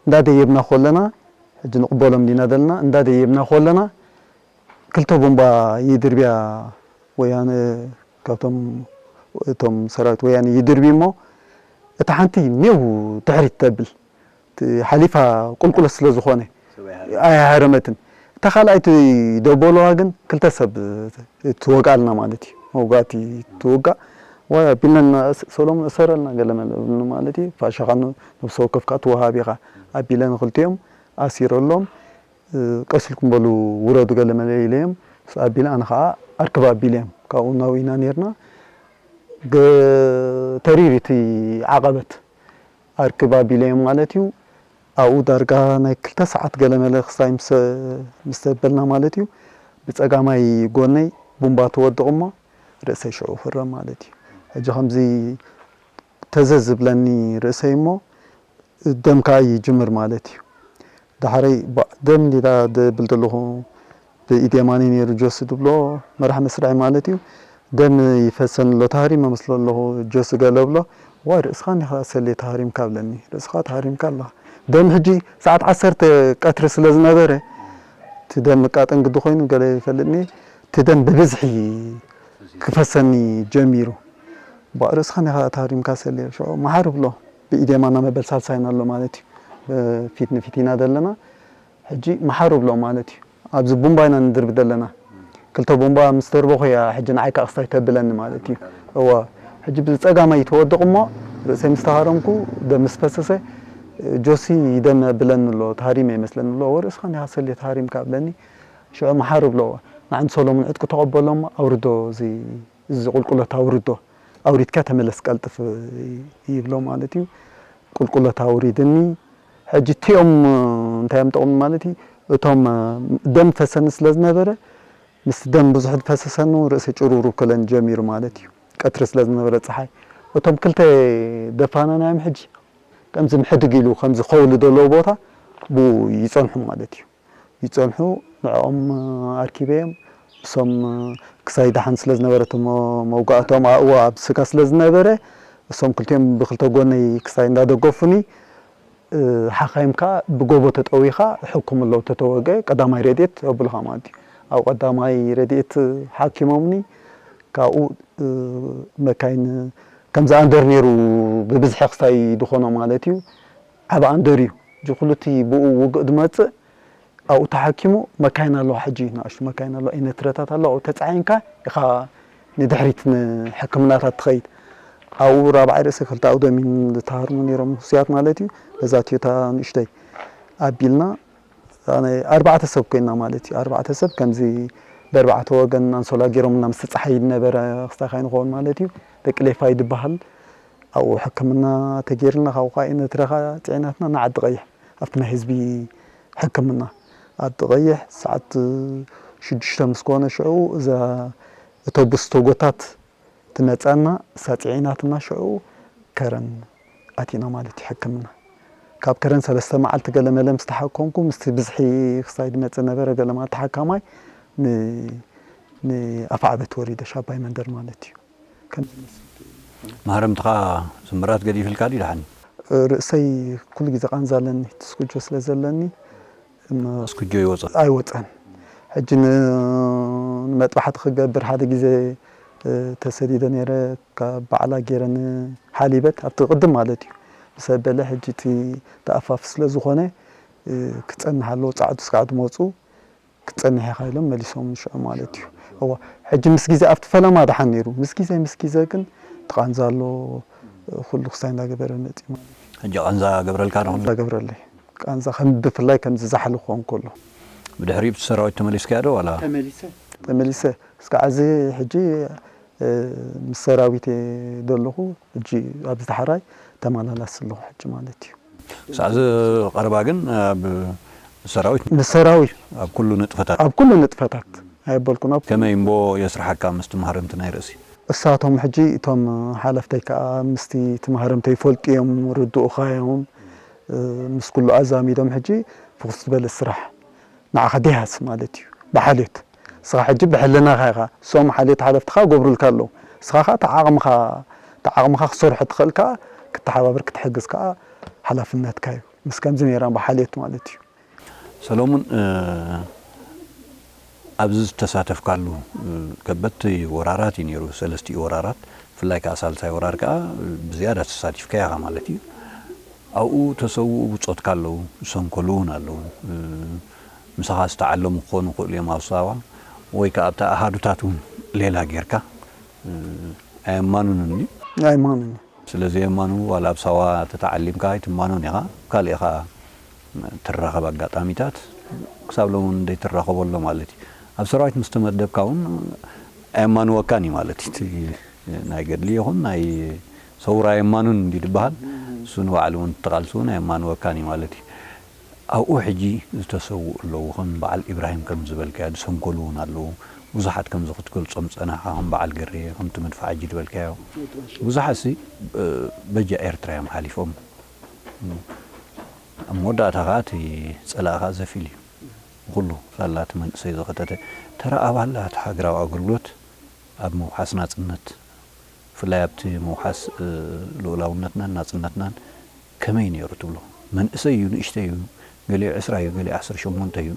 እንዳደየብና ኮለና ሕጂ ንቕበሎም ዲና ዘለና እንዳደየብና ኮለና ክልተ ቡምባ ይድርብያ ወያነ ካብቶም እቶም ሰራዊት ወያነ ይድርብዩ እሞ እታ ሓንቲ ኔው ድሕሪት ተብል ሓሊፋ ቁልቁለት ስለ ዝኾነ ኣይሃረመትን። እታ ካልኣይቲ ደበልዋ ግን ክልተ ሰብ ትወግኣልና ማለት እዩ። መውጋእቲ ትውጋእ። ዋይ ኣቢልና ሰሎሞን እሰረልና ገለ መለ እብሉኒ ማለት እዩ። ፋሻኻ ነብሰ ወከፍካ ትወሃብ ኢኻ ኣቢለ ንክልቲኦም ኣሲረሎም። ቀስ ኢልኩም በሉ ውረዱ ገለ መለ ኢለዮም። ኣቢለ ኣነ ከዓ ኣርክብ ኣቢለዮም። ካብኡ ናው ኢና ነርና። ተሪር እቲ ዓቐበት። ኣርክብ ኣቢለዮም ማለት እዩ ኣብኡ ዳርጋ ናይ ክልተ ሰዓት ገለመለ ክስታይ ምስ ተበልና ማለት እዩ ብፀጋማይ ጎነይ ቡምባ ተወድቕ እሞ ርእሰይ ሽዑ ክረም ማለት እዩ ሕጂ ከምዚ ተዘዝ ዝብለኒ ርእሰይ እሞ ደም ከዓ ይጅምር ማለት እዩ ዳሕረይ ደም እንዲዳ ድብል ዘለኹ ብኢድ የማነይ ነይሩ ጆሲ ድብሎ መራሕ መስርዒ ማለት እዩ ደም ይፈሰኒ ኣሎ ተሃሪመ መስሎ ኣለኹ ጆሲ ገለ ብሎ ዋይ ርእስኻ እንዲኻ ሰሌ ተሃሪምካ ብለኒ ርእስኻ ተሃሪምካ ኣለኻ ደም ሕጂ ሰዓት ዓሰርተ ቀትሪ ስለ ዝነበረ እቲ ደም ምቃጠን ግዲ ኮይኑ ገለ ይፈልጥኒ እቲ ደም ብብዝሒ ክፈሰኒ ጀሚሩ ርእስኻ እንዲኻ ተሃሪምካ ሰሌ ሽዑ መሓሪ ብሎ ብኢድ የማና መበል ሳልሳይና ኣሎ ማለት እዩ ፊት ንፊት ኢና ዘለና ሕጂ መሓሩ ብሎ ማለት እዩ ኣብዚ ቡምባ ኢና ንድርቢ ዘለና ክልተ ቡምባ ምስ ደርበኹ እያ ሕጂ ንዓይ ከዓ ክስታይ ተብለኒ ማለት እዩ እዋ ሕጂ ብፀጋማይ ተወድቕ እሞ ርእሰይ ምስ ተሃረምኩ ደም ምስ ፈሰሰ ጆሲ ደም ብለኒ ኣሎ ተሃሪመ ይመስለኒ ኣሎ ወርእስኻ እንዲኻ ሰልየ ተሃሪምካ ብለኒ ሽዑ መሓሩ ብሎ ንዓን ሰሎሙን ዕጥቂ ተቐበሎም ኣውርዶ እዚ እዚ ቁልቁለት ኣውርዶ፣ ኣውሪድካ ተመለስ ቀልጥፍ ይብሎ ማለት እዩ። ቁልቁለት ኣውሪድኒ። ሕጂ እቲኦም እንታይ እዮም ጠቕሙ ማለት እዩ? እቶም ደም ፈሰኒ ስለ ዝነበረ፣ ምስ ደም ብዙሕ ፈሰሰኑ ርእሲ ጭሩሩ ክለን ጀሚሩ ማለት እዩ። ቀትሪ ስለ ዝነበረ ፀሓይ እቶም ክልተ ደፋናናዮም ሕጂ ከምዚ ምሕድግ ኢሉ ከምዚ ከውሊ ዘለዎ ቦታ ብኡ ይፀንሑ ማለት እዩ። ይጸንሑ፣ ንዕኦም ኣርኪበዮም። እሶም ክሳይ ደሓን ስለ ዝነበረ እቲ መ-፣ መውጋእቶም ኣብኡ ኣብ ስጋ ስለ ዝነበረ፣ እሶም ክልቲኦም ብክልተ ጎነይ ክሳይ እንዳደገፉኒ፣ እ፣ ሓኻይም ከኣ ብጎቦ ተጠዊኻ ሕክሙ ኣለዉ። ተተወግአ ቀዳማይ ረድኤት የብሉኻ ማለት እዩ። ኣብ ቀዳማይ ረድኤት ሓኪሞምኒ፣ ካብኡ፣ እ፣ መካይን ከምዚ ኣንደር ነይሩ ብብዝሒ ክሳይ ድኾኖ ማለት እዩ። ዓቢ ኣንደር እዩ። እዚ ኩሉ እቲ ብኡ ውግእ ዝመጽእ ኣብኡ ተሓኪሙ መካይን ኣለዋ፣ ሕጂ ንኣሽቱ መካይን ኣለዋ፣ ኢነትረታት ኣለዋ፣ ኣብኡ ተጻዒንካ ኢኻ ንድሕሪት ንሕክምናታት ትኸይድ። ኣብኡ ራብዓይ ርእሲ ክልተ ኣውደሚን ዝተሃርሙ ነይሮም ህሱያት ማለት እዩ። በዛ ቶዮታ ንእሽተይ ኣቢልና፣ ኣነ ኣርባዕተ ሰብ ኮይና ማለት እዩ። ኣርባዕተ ሰብ ከምዚ ብኣርባዕተ ወገን ኣንሶላ ገይሮምልና፣ ምስቲ ጸሓይ ዝነበረ ክስታይ ከይንኸውን ማለት እዩ። ደቂ ሌፋይ ዝበሃል ኣብኡ ሕክምና ተገይርና፣ ካብኡ ከኣ ኢነትረኻ ጽዒናትና ንዓዲ ቀይሕ ኣብቲ ናይ ህዝቢ ሕክምና ዓዲ ቀይሕ ሰዓት ሽዱሽተ ምስ ኮነ ሽዑ እዛ ኣውቶቡስ ተጎታት ትመጻና፣ እሳ ጽዒናትና ሽዑ ከረን ኣቲና ማለት እዩ ሕክምና። ካብ ከረን ሰለስተ መዓልቲ ገለ መለ ምስ ተሓከምኩ፣ ምስቲ ብዝሒ ክሳይ ዝመጽእ ነበረ፣ ገለ መዓልቲ ተሓካማይ ን-፣ ንኣፍዓበት ወሪደ፣ ሻባይ መንደር ማለት እዩ። ከም ዝመስል ማህረምትኻ ስምራት ገዲፍልካ ድዩ ደሓን? ርእሰይ ኩሉ ግዜ ቃንዛ ኣለኒ፣ ትስኩጆ ስለ ዘለኒ እሞ ስኩጆ ይወፅእ? ኣይወፀን። ሕጂ ን-፣ ንመጥባሕቲ ክገብር ሓደ ግዜ እ፣ ተሰዲደ ነይረ፣ ካብ ባዕላ ገይረ ንሓሊበት ኣብቲ ቅድም ማለት እዩ። ምስ ኣበለ ሕጂ እቲ ተኣፋፊ ስለ ዝኾነ እ፣ ክፀንሕ ኣለዎ፣ ፃዕዱ ስጋዕ ድመፁ ክትፀንሕ ኢኻ ኢሎም መሊሶም ሽዑ ማለት እዩ። እዋ ሕጂ ምስ ግዜ ኣብቲ ፈለማ ደሓን ነይሩ፣ ምስ ግዜ ምስ ግዜ ግን ትቓንዛ ኣሎ፣ ኩሉ ክሳይ እንዳገበረ መፅዩ ማለት እዩ። ሕጂ ቃንዛ ገብረልካ ንኹሉ? ቃንዛ ገብረለይ። ቃንዛ ከም ብፍላይ ከምዚ ዛሕሊ ክኾን ከሎ። ብድሕሪኡ ብቲ ሰራዊት ተመሊስካዮ ዶ ዋላ? ተመሊሰ እስካዕ እዚ ሕጂ እ፣ ምስ ሰራዊት እየ ዘለኹ። ሕጂ ኣብዚ ዳሕራይ ተመላላሲ ኣለኹ ሕጂ ማለት እዩ። ክሳዕ እዚ ቀረባ ግን ኣብ ሰራዊት ምስ ሰራዊት ኣብ ኩሉ ንጥፈታት ኣብ ኩሉ ንጥፈታት ኣየበልኩን ኣብ ከመይ እምቦ የስርሓካ ምስቲ ማህረምቲ ናይ ርእሲ? እሳቶም ሕጂ እቶም ሓለፍተይ ከኣ ምስቲ እቲ ማህረምተይ ይፈልጡ እዮም፣ ርድኡኻ እዮም። እ፣ ምስ ኩሉ ኣዛሚዶም ሕጂ ፍኹስ ዝበለ ስራሕ ንዓኻ ዲሃስ ማለት እዩ ብሓልዮት። ንስኻ ሕጂ ብሕልናኻ ኢኻ፣ እሶም ሓልዮት ሓለፍትኻ ገብሩልካ ኣለዉ። ንስኻ ኸኣ እቲ ዓቕምኻ፣ እቲ ዓቕምኻ ክሰርሖ ትኽእል ከኣ ክትተሓባበር ክትሕግዝ ከኣ ሓላፍነትካ እዩ። ምስ ከምዚ ነይራ ብሓልዮት ማለት እዩ። ሰሎሙን ኣብዚ ዝተሳተፍካሉ ከበድቲ ወራራት እዩ ነይሩ፣ ሰለስቲኡ ወራራት፣ ብፍላይ ከዓ ሳልሳይ ወራር ከዓ ብዝያዳ ተሳቲፍካ ኢኻ ማለት እዩ። ኣብኡ ተሰውኡ ብፆትካ ኣለዉ፣ ዝሰንከሉ እውን ኣለዉ። ምሳኻ ዝተዓለሙ ክኾኑ ይኽእሉ እዮም ኣብ ሳዋ ወይ ከዓ ኣብቲ ኣሃዱታት እውን ሌላ ጌርካ ኣየማኑንን ድዩ? ኣይማኑን። ስለ ዘየማኑ ዋላ ኣብ ሳዋ ተተዓሊምካ ኣይትማኖን ኢኻ፣ ኣብ ካልእ ኢኻ ትራኸብ ኣጋጣሚታት ክሳብ ሎሚ እውን ዘይትራኸቦ ኣሎ ማለት እዩ። ኣብ ሰራዊት ምስ ተመደብካ እውን ኣየማንወካን እዩ ማለት እዩ። እቲ ናይ ገድሊ ይኹን ናይ ሰውራ ኣየማኑን እንዲ ዝበሃል እሱ ንባዕሉ እውን ተቓልሱ እውን ኣየማንወካን እዩ ማለት እዩ። ኣብኡ ሕጂ ዝተሰውኡ ኣለዉ፣ ከም በዓል ኢብራሂም ከም ዝበልካዮ ዝሰንከሉ እውን ኣለዉ። ብዙሓት ከምዚ ክትገልጾም ዝጸናሕካ ከም በዓል ገሬ፣ ከምቲ መድፍዓጂ ዝበልካዮ ብዙሓትሲ በጃ ኤርትራ እዮም ሓሊፎም። ኣብ መወዳእታ ከኣ እቲ ጸላኢ ከኣ ዘፊል እዩ። ንኹሉ ሳላ እቲ መንእሰይ ዘኸተተ ተራ ኣባል እቲ ሃገራዊ ኣገልግሎት ኣብ ምውሓስ ናጽነት ብፍላይ ኣብቲ ምውሓስ ልኡላውነትናን ናጽነትናን ከመይ ነይሩ ትብሎ? መንእሰይ እዩ፣ ንእሽተይ እዩ፣ ገሊኡ ዕስራ እዩ፣ ገሊኡ ዓሰርተ ሸሞንተ እዩ፣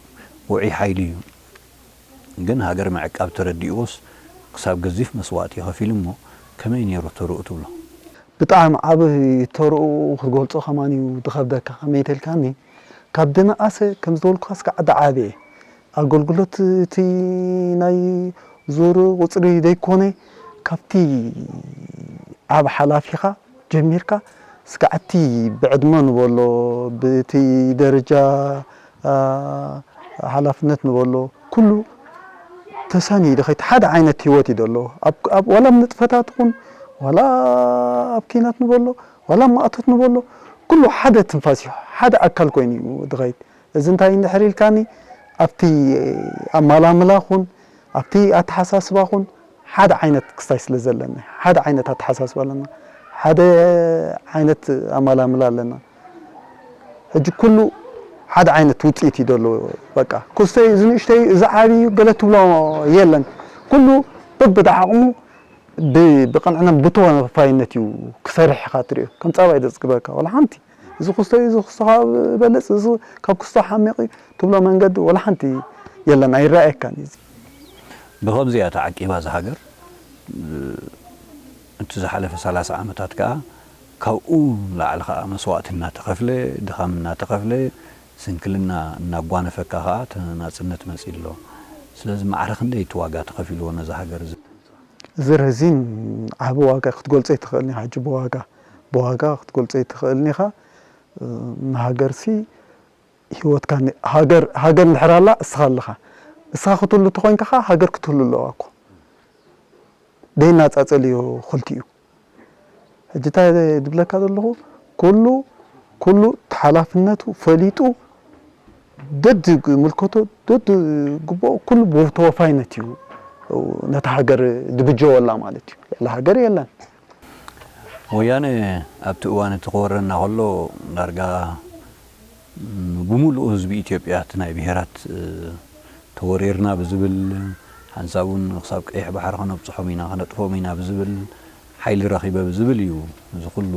ውዑይ ሓይሊ እዩ። ግን ሃገር ምዕቃብ ተረዲእዎስ ክሳብ ገዚፍ መስዋእቲ ከፊሉ እሞ ከመይ ነይሩ ተርኡ ትብሎ? ብጣዕሚ ዓቢ ተርኡ ክትገልጾ ከማን እዩ ዝኸብደካ። ከመይ ተልካኒ? ካብ ደነኣሰ ከም ዝበልኩኻ እስካዕ ዝዓበየ ኣገልግሎት እቲ ናይ ዙር ቁጽሪ ዘይኮነ ካብቲ ዓቢ ሓላፊኻ ጀሚርካ እስካዕ እቲ ብዕድመ ንበሎ ብቲ ደረጃ ሓላፍነት ንበሎ ኩሉ ተሳንዩ ድኸይት ሓደ ዓይነት ህይወት እዩ ዘሎ። ኣብ፣ ኣብ፣ ዋላ ኣብ ንጥፈታት ይኹን፣ ዋላ ኣብ ኪናት ንበሎ፣ ዋላ ኣብ ማእቶት ንበሎ፣ ኩሉ ሓደ ትንፋስ እዩ፣ ሓደ ኣካል ኮይኑ እዩ ድኸይት። እዚ እንታይ እንድሕር ኢልካኒ፣ ኣብቲ ኣማላምላ ኹን፣ ኣብቲ ኣተሓሳስባ ኹን፣ ሓደ ዓይነት ክስታይ ስለ ዘለና፣ ሓደ ዓይነት ኣተሓሳስባ ኣለና፣ ሓደ ዓይነት ኣማላምላ ኣለና። ሕጂ ኩሉ ሓደ ዓይነት ውፅኢት እዩ ዘሎ። በቃ ክስተይ እዚ ንእሽተይ፣ እዚ ዓብይ እዩ ገለ ትብሎ የለን። ኩሉ በብዓቕሙ ብ-፣ ብቕንዕና ብተወፋይነት እዩ ክሰርሕ ኢኻ ትሪኦ። ከም ፃባይ ዘፅግበካ ዋላ ሓንቲ። እዚ ክስተይ፣ እዚ ክስተኻ በለፅ፣ እዚ ካብ ክስቶ ሓሚቕ እዩ ትብሎ መንገዲ ዋላ ሓንቲ የለን፣ ኣይረኣየካን እዩ። ብኸምዚኣ ተዓቂባ እዛ ሃገር፣ እቲ ዝሓለፈ ሰላሳ ዓመታት ከኣ ካብኡ ንላዕሊ ከኣ መስዋእቲ እናተኸፍለ፣ ድኻም እናተኸፍለ፣ ስንክልና እናጓነፈካ ከኣ እቲ ናጽነት መጺኡ ኣሎ። ስለዚ ማዕረ ክንደይ እቲ ዋጋ ተኸፊልዎ ነዛ ሃገር እዚ? እዚ ረዚን ዓቢ ዋጋ ክትገልጾ ኣይትኽእልን ኢኻ። ሕጂ ብዋጋ፣ ብዋጋ ክትገልጾ ኣይትኽእልን ኢኻ። ንሃገርሲ ህይወትካ ን-፣ ሃገር፣ ሃገር እንድሕር ኣላ እስኻ ኣለኻ። እስኻ ክትህሉ እንተኾይንካ ኸዓ ሃገር ክትህሉ ኣለዋ እኮ። ደይናጻጸል እዩ ክልቲኡ። ሕጂ እንታይ ድብለካ ዘለኹ፣ ኩሉ፣ ኩሉ ሓላፍነቱ ፈሊጡ፣ ደድ ምልከቶ፣ ደድ ግቦ፣ ኩሉ ብተወፋይነት እዩ ነታ ሃገር ድብጀወላ ማለት እዩ። ልዕሊ ሃገር የለን። ወያነ ኣብቲ እዋን እቲ ክወረና ከሎ ዳርጋ ብሙሉኡ ህዝቢ ኢትዮጵያ እቲ ናይ ብሄራት፣ እ፣ ተወሪርና ብዝብል፣ ሓንሳብ እውን ክሳብ ቀይሕ ባሕሪ ከነብፅሖም ኢና፣ ከነጥፍኦም ኢና ብዝብል፣ ሓይሊ ረኺበ ብዝብል እዩ እዚ ኩሉ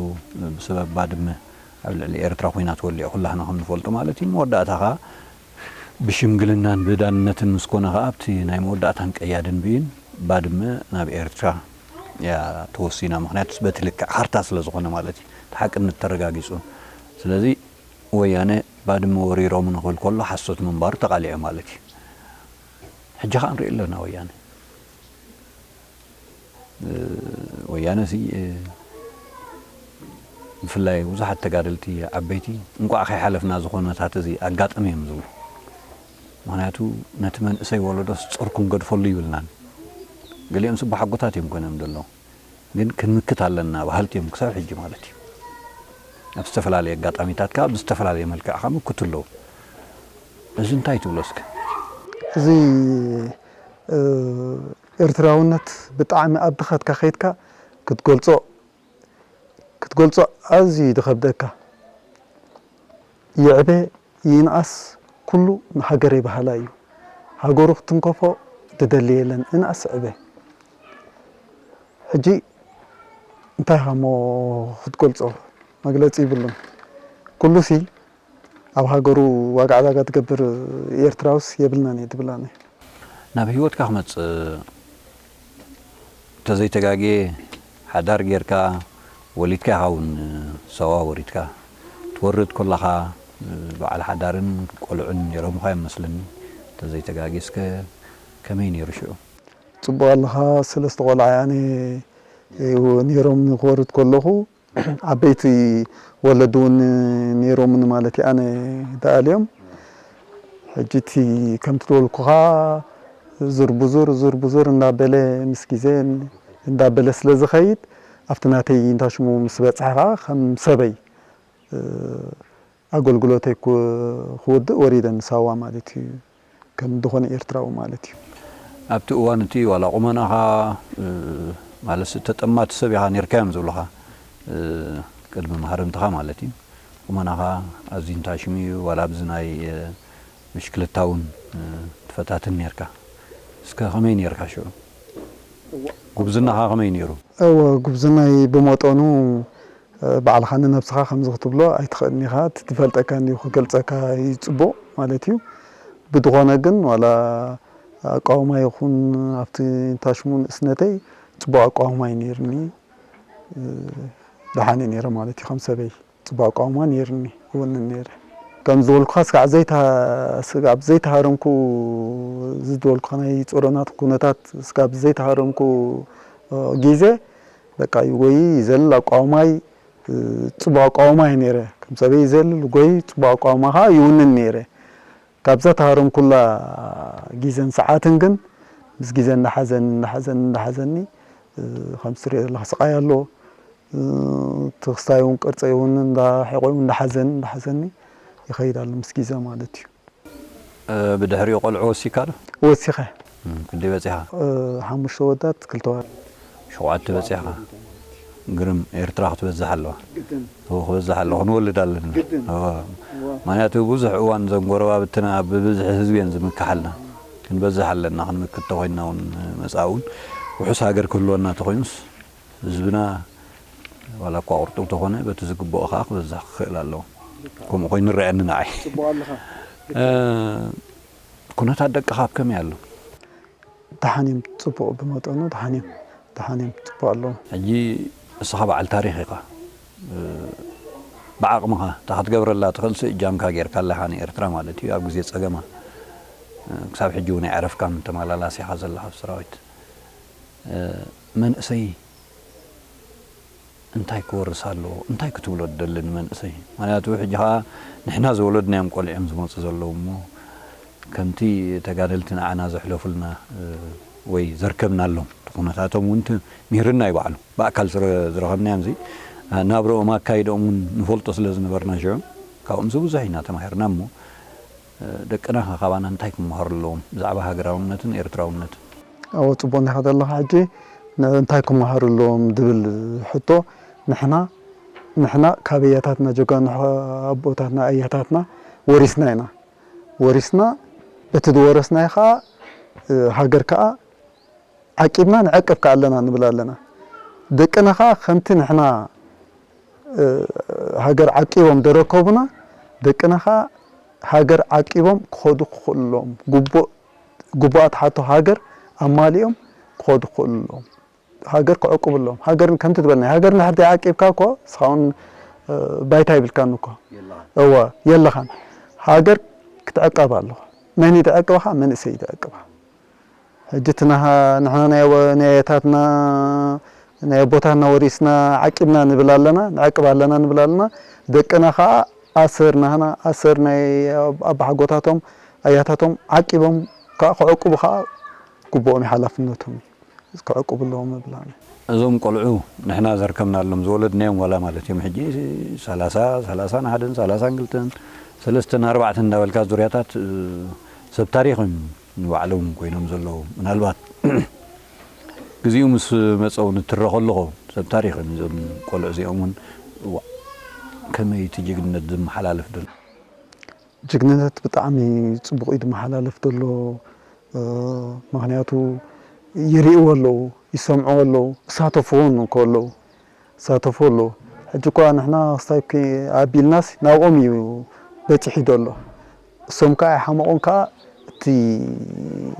ብሰበብ ባድመ ኣብ ልዕሊ ኤርትራ ኲናት ወሊዑ ኩላህና ከም ንፈልጦ ማለት እዩ። መወዳእታ ኸዓ ብሽምግልናን ብዳንነትን ምስ ኮነ ኸዓ ኣብቲ ናይ መወዳእታን ቀያድን ብይን ባድመ ናብ ኤርትራ እያ ተወሲና። ምኽንያቱስ በቲ ልክዕ ካርታ ስለ ዝኾነ ማለት እዩ። እቲ ሓቅነት ተረጋጊጹ። ስለዚ ወያነ ባድመ ወሪሮም ንኽብል ከሎ ሓሶት ምንባሩ ተቓሊዑ ማለት እዩ። ሕጂ ኸዓ ንርኢ ኣለና ወያነ። እ፣ ወያነ ሲ፣ እ፣ ብፍላይ ብዙሓት ተጋደልቲ ዓበይቲ እንቋዕ ከይሓለፍና እዚ ኩነታት እዚ ኣጋጠመ እዮም ዝብሉ። ምኽንያቱ ነቲ መንእሰይ ወለዶስ ጾር ክንገድፈሉ ይብልናን። ገሊኦም ስቡሓጎታት እዮም ኮይኖም ዘለዉ። ግን ክንምክት ኣለና በሃልቲ እዮም ክሳብ ሕጂ ማለት እዩ። ኣብ ዝተፈላለየ ኣጋጣሚታት ከኣ ብዝተፈላለየ መልክዕ ከኣ ምክቱ ኣለዉ። እዚ እንታይ ትብሎ እስከ? እዚ፣ እ፣ ኤርትራውነት ብጣዕሚ ኣብ ድኸትካ ከይድካ ክትገልጾ፣ ክትገልጾ ኣዝዩ እዩ ዝኸብደካ። ይዕበ ይንኣስ ኩሉ ንሃገረይ በሃላይ እዩ። ሃገሩ ክትንከፎ ዝደሊ የለን፣ እንኣስ ዕበ። ሕጂ እንታይ ኢኻ እሞ ክትገልጾ? መግለጺ ይብሉን። ኩሉሲ ኣብ ሃገሩ ዋጋ ዕዳጋ ትገብር ኤርትራውስ የብልናን እየ ትብላኒ። ናብ ህይወትካ ክመጽእ እንተዘይተጋግየ፣ ሓዳር ጌርካ፣ ወሊድካ ኢኻ እውን ሳዋ ወሪድካ። ትወርድ ከለኻ በዓል ሓዳርን ቆልዑን ነይሮምኻ እዮም መስለኒ። እንተዘይተጋግየ እስከ ከመይ ነይሩ ሽዑ? ጽቡቕ ኣለኻ፣ ሰለስተ ቆልዓ ኣነ ነይሮምኒ ክወርድ ከለኹ። ዓበይቲ ወለዲ እውን ነይሮምኒ ማለት እዩ፣ ኣነ ደኣልዮም። ሕጂ እቲ ከምቲ ዝበልኩኻ ዙር ብዙር፣ ዙር ብዙር እንዳበለ ምስ ግዜ እንዳበለ ስለ ዝኸይድ፣ ኣብቲ ናተይ እንታይ ሽሙ ምስ በጽሐ ኸዓ ከም ሰበይ፣ እ፣ ኣገልግሎተይ ክው-፣ ክውድእ ወሪደ ንሳዋ ማለት እዩ። ከም ዝኾነ ኤርትራዊ ማለት እዩ። ኣብቲ እዋን እቲ ዋላ ቁመናኻ፣ እ፣ ማለትስ ተጠማቲ ሰብ ኢኻ ኔርካ እዮም ዝብሉኻ፣ እ፣ ቅድሚ ማህረምትኻ ማለት እዩ። ቁመናኻ ኣዝዩ እንታይ ሽሙ እዩ፣ ዋላ ኣብዚ ናይ፣ እ፣ ብሽክለታ እውን፣ እ፣ ትፈታትን ኔርካ። እስከ ከመይ ኔርካ ሽዑ? ጉብዝናኻ ከመይ ነይሩ? እወ፣ ጉብዝናይ ብመጠኑ፣ እ፣ ባዕልኻ ንነብስኻ ከምዚ ክትብሎ ኣይትኽእልን ኢኻ። እቲ ዝፈልጠካ እንድዩ ክገልጸካ እዩ ጽቡቕ ማለት እዩ። ብዝኾነ ግን ዋላ ኣቃውማ ይኹን ኣብቲ እንታይ ሽሙ ንእስነተይ ጽቡቕ ኣቃውማ እዩ ነይርኒ። እ፣ ደሓን እየ ነይረ ማለት እዩ ከም ሰበይ። ጽቡቕ ኣቃውማ ነይርኒ፣ እውንን ነይረ። ከም ዝበልኩኻ ስጋዕ ዘይተ-፣ ስጋዕ ዘይተሃረምኩ፣ እዚ ዝበልኩኻ ናይ ጾሮናት ኩነታት ስጋዕ ዘይተሃረምኩ፣ እ፣ ግዜ በቃ ይጎይ ይዘል ኣቃውማይ፣ እ፣ ጽቡቕ ኣቃውማ እዩ ነይረ። ከም ሰበይ ይዘል ይጎይ ጽቡቕ ኣቃውማ ኸኣ ይውንን ነይረ። ካብዛ ተሃረምኩላ ግዜን ሰዓትን ግን ምስ ግዜ እንዳሓዘኒ እንዳሓዘኒ እንዳሓዘኒ፣ እ፣ ከም ትሪኦ ዘለኻ ስቓይ ኣሎ። እ፣ እቲ ክስታይ እውን ቅርጸይ እውን እንዳሕቆ እውን እንዳሓዘኒ እንዳሓዘኒ ይኸይድ ኣሎ ምስ ግዜ ማለት እዩ። እ፣ ብድሕሪኡ ቆልዑ ወሲካ ዶ? ወሲኸ። እም፣ ክንደይ በጺኻ? እ፣ ሓሙሽተ ወዳት ክልተ ወ- ሸውዓተ በጺኻ። ግርም፣ ኤርትራ ክትበዝሕ ኣለዋ። ግድን። እዎ፣ ክበዝሕ ኣለዋ። ክንወልድ ኣለና። ግድን። እዎ። እዎ። ምኽንያቱ ብዙሕ እዋን እዘን ጎረባብትና ብብዝሒ ህዝቢ እየን ዝምክሓልና። ክንበዝሕ ኣለና፣ ክንምክት ተኾይንና እውን መጻኢ እውን ውሑስ ሃገር ክህልወና ተኾይኑስ ህዝብና ዋላ እኳ ቁርጡብ ተኾነ በቲ ዝግብኦ ከኣ ክበዝሕ ክኽእል ኣለዎ። ከምኡ ኮይኑ ይረኣየኒ ንዓይ። ጽቡቕ ኣለኻ። እ፣ ኩነታት ደቅኻ ኣብ ከመይ ኣሎ? ደሓን እዮም፣ ጽቡቕ ብመጠኑ ደሓን እዮም። ደሓን እዮም፣ ጽቡቕ ኣለዉ። ሕጂ እስኻ በዓል ታሪኽ ኢኻ። እ፣ ብዓቕምኻ እታ ክትገብረላ ትኽእልሲ እጃምካ ጌርካላ ኢኻ ንኤርትራ ማለት እዩ። ኣብ ግዜ ጸገማ፣ እ፣ ክሳብ ሕጂ እውን ኣየዕረፍካን ተመላላሲ ኢኻ ዘለኻ ኣብ ሰራዊት። እ፣ መንእሰይ እንታይ ክወርስ ኣለዎ? እንታይ ክትብሎ ትደሊ ንመንእሰይ? ምኽንያቱ ሕጂ ኸኣ ንሕና ዝወለድናዮም ቆልዑ እዮም ዝመጹ ዘለዉ እሞ፣ ከምቲ ተጋደልቲ ንዓና ዘሕለፉልና፣ እ፣ ወይ ዘርከብናሎም፣ እቲ ኩነታቶም እውን ት-፣ ምሂርና እዩ ባዕሉ። ብኣካል ዝረ-፣ ዝረኸብናዮም እዚ፣ እ፣ ናብርኦም ኣካይደኦም እውን ንፈልጦ ስለ ዝነበርና ሽዑ፣ ካብኦምሲ ብዙሕ ኢና ተማሂርና እሞ፣ ደቅና ኸ ካባና እንታይ ክመሃሩ ኣለዎም ብዛዕባ ሃገራውነትን ኤርትራውነትን? እወ፣ ጽቡቕ እንዲኻ ዘለኻ። ሕጂ ን-፣ እንታይ ክመሃሩ ኣለዎም ዝብል ሕቶ ንሕና፣ ንሕና ካብ ኣያታትና፣ ጀጋኑ ኣቦታትና፣ ኣያታትና ወሪስና ኢና። ወሪስና፣ በቲ ዝወረስናዮ ኸኣ፣ እ፣ ሃገር ከኣ ዓቂብና ንዕቅብ ከኣ ኣለና ንብል ኣለና። ደቅና ኸኣ ከምቲ ንሕና፣ እ፣ ሃገር ዓቂቦም ደረከቡና፣ ደቅና ኸኣ ሃገር ዓቂቦም ክኸዱ ክኽእሉ ኣለዎም። ግቡእ፣ ግቡኣ ትሓቶ ሃገር ኣማሊኦም ክኸዱ ክኽእሉ ኣለዎም። ሃገር ክዕቅቡ ኣለዎም። ሃገር ከምቲ ዝበልናዮ፣ ሃገር እንድሕር ዘይዓቂብካ እኮ ንስኻ እውን፣ እ፣ ባይታ ይብልካን እኮ። የለኻን። እወ፣ የለኻን። ሃገር ክትዕቀብ ኣለዋ። መን እዩ ዝዕቅባ? መንእሰይ እዩ ዝዕቅባ። ሕጂ እቲ ናሃ-፣ ንሕና ናይ ኣቦ-፣ ናይ ኣያታትና፣ ናይ ኣቦታትና ወሪስና ዓቂብና ንብል ኣለና፣ ንዕቅብ ኣለና ንብል ኣለና። ደቅና ኸኣ ኣሰር ናህና፣ ኣሰር ናይ ኣብ-፣ ኣባሓጎታቶም፣ ኣያታቶም ዓቂቦም ከኣ ክዕቅቡ ኸኣ ግቡኦም እዩ፣ ሓላፍነቶም እዩ። ክዕቅቡ ኣለዎም እብል ኣነ። እዞም ቆልዑ ንሕና ዘርከብናሎም ዝወለድናዮም ዋላ ማለት እዮም ሕጂ ሰላሳ፣ ሰላሳን ሓደን፣ ሰላሳን ክልተን፣ ሰለስተን፣ ኣርባዕተን እንዳበልካ ዙርያታት፣ እ፣ ሰብ ታሪኽ እዮም። ንባዕሎም ኮይኖም ዘለዉ። ምናልባት ግዜኡ ምስ መጸ እውን እትረኸ ኣለኹ ሰብ ታሪኽ እዮም እዞም ቆልዑ እዚኦም እውን። እዋ፣ ከመይ እቲ ጅግንነት ዝመሓላለፍ ዘሎ? ጅግንነት ብጣዕሚ ጽቡቕ እዩ ዝመሓላለፍ ዘሎ። እ፣ ምኽንያቱ ይርእይዎ ኣለዉ፣ ይሰምዕዎ ኣለዉ፣ ይሳተፍዎ እውን እኮ ኣለዉ። ይሳተፉ ኣለዉ። ሕጂ እኳ ንሕና ክስታይ ኣቢልናስ ናብኦም እዩ በጺሑ ዘሎ። እሶም ከኣ ኣይሓመቑን ከኣ እቲ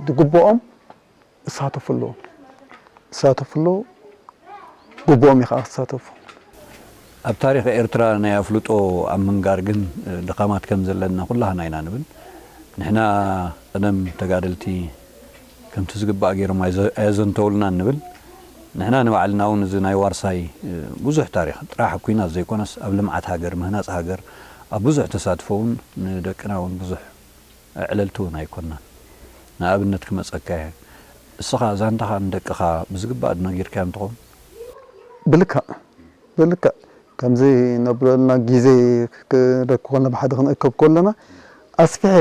ዝግብኦም ይሳተፉ ኣለዉ። ይሳተፉ ኣለዉ። ግብኦም እዩ ከኣ ክሳተፉ። ኣብ ታሪኽ ኤርትራ ናይ ኣፍልጦ ኣብ ምንጋር ግን ድኻማት ከም ዘለና ኩላህና ኢና ንብል። ንሕና ቀደም ተጋደልቲ ከምቲ ዝግባእ ገይሮም ኣይዘ-፣ ኣየዘንተውልናን ንብል። ንሕና ንባዕልና እውን እዚ ናይ ዋርሳይ፣ እ፣ ብዙሕ ታሪኽ ጥራሕ ኲናት ዘይኮነስ ኣብ ልምዓት ሃገር፣ ምህናጽ ሃገር፣ ኣብ ብዙሕ ተሳትፎ እውን ንደቅና እውን ብዙሕ ኣዕለልቲ እውን ኣይኮንናን። ንኣብነት ክመጸካ እየ። እስኻ ዛንታኻ ንደቅኻ ብዝግባእ ነጊርካዮም ትኸውን? ብልክዕ። ብልክዕ ከምዚ ነብለልና ግዜ ክረክብ ከለና ብሓደ ክንእከብ ከለና ኣስፊሐ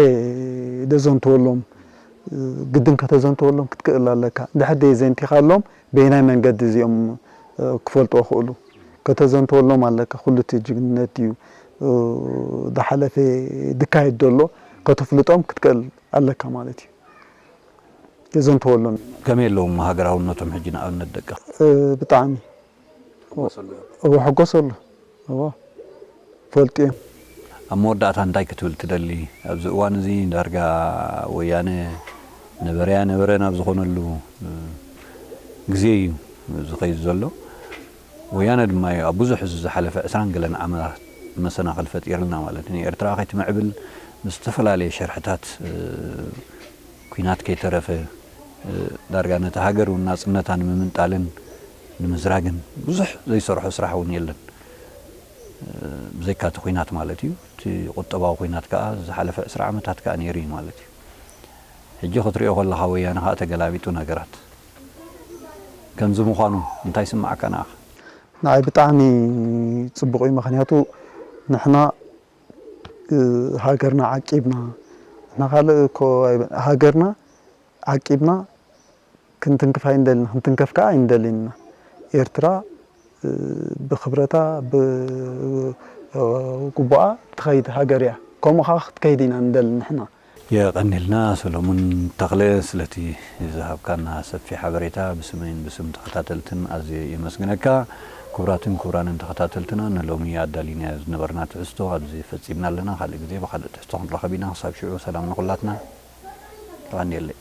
ደዘንትወሎም፣ ግድን ከተዘንትወሎም ክትክእል ኣለካ። እንድሕር ደይ ዘንቲኻሎም በየናይ መንገዲ እዚኦም ክፈልጡ ክኽእሉ ከተዘንትወሎም ኣለካ። ኩሉ እቲ ጅግንነት ድዩ ዝሓለፈ ዝካየድ ዘሎ ከተፍልጦም ክትክእል ኣለካ ማለት እዩ። የዘንትወሎም። ከመይ ኣለዎም ሃገራውነቶም ሕጂ ንኣብነት ደቂ? ብጣዕሚ እወ፣ ሕጎሰሉ። እወ፣ ፈልጡ እዮም። ኣብ መወዳእታ እንታይ ክትብል ትደሊ? ኣብዚ እዋን እዚ ዳርጋ ወያነ ነበረያ ነበረ ናብ ዝኾነሉ፣ እ፣ ግዜ እዩ ዝኸይድ ዘሎ። ወያነ ድማ እዩ ኣብ ብዙሕ እዚ ዝሓለፈ ዕስራን ገለን ዓመታት መሰናኽል ፈጢርልና ማለት እዩ። ንኤርትራ ከይትምዕብል ብዝተፈላለየ ሸርሕታት፣ እ፣ ኲናት ከይተረፈ፣ እ፣ ዳርጋ ነታ ሃገር እውን ናጽነታ ንምምንጣልን ንምዝራግን ብዙሕ ዘይሰርሖ ስራሕ እውን የለን። እ፣ ብዘይካ እቲ ኲናት ማለት እዩ። እቲ ቁጠባዊ ኲናት ከኣ ዝሓለፈ ዕስራ ዓመታት ከኣ ነይሩ እዩ ማለት እዩ። ሕጂ ክትሪኦ ከለኻ ወያነ ኸኣ ተገላቢጡ ነገራት ከምዚ ምዃኑ እንታይ ይስምዓካ ንዓኻ? ንዓይ ብጣዕሚ ጽቡቕ እዩ። ምኽንያቱ ንሕና ሃገርና ዓቂብና ንሕና ካልእ እኮ ሃገርና ዓቂብና ክንትንክፍ ኣይንደልን፣ ክንትንከፍ ከዓ ኣይንደልን ኢና። ኤርትራ ብክብረታ ብግቡኣ ትኸይድ ሃገር እያ። ከምኡ ከዓ ክትከይድ ኢና ንደሊ ንሕና። የቐኒልና ሰሎሙን ተኽለ ስለቲ ዝሃብካና ሰፊሕ ሓበሬታ ብስመይን ብስም ተኸታተልትን ኣዝየ የመስግነካ። ክቡራትን ክቡራንን ተኸታተልትና ንሎሚ ኣዳሊናዮ ዝነበርና ትሕዝቶ ኣብዚ ፈጺምና ኣለና። ካልእ ግዜ ብኻልእ ትሕዝቶ ክንራኸብ ኢና። ክሳብ ሽዑ ሰላም ንኹላትና። የቐንየለይ።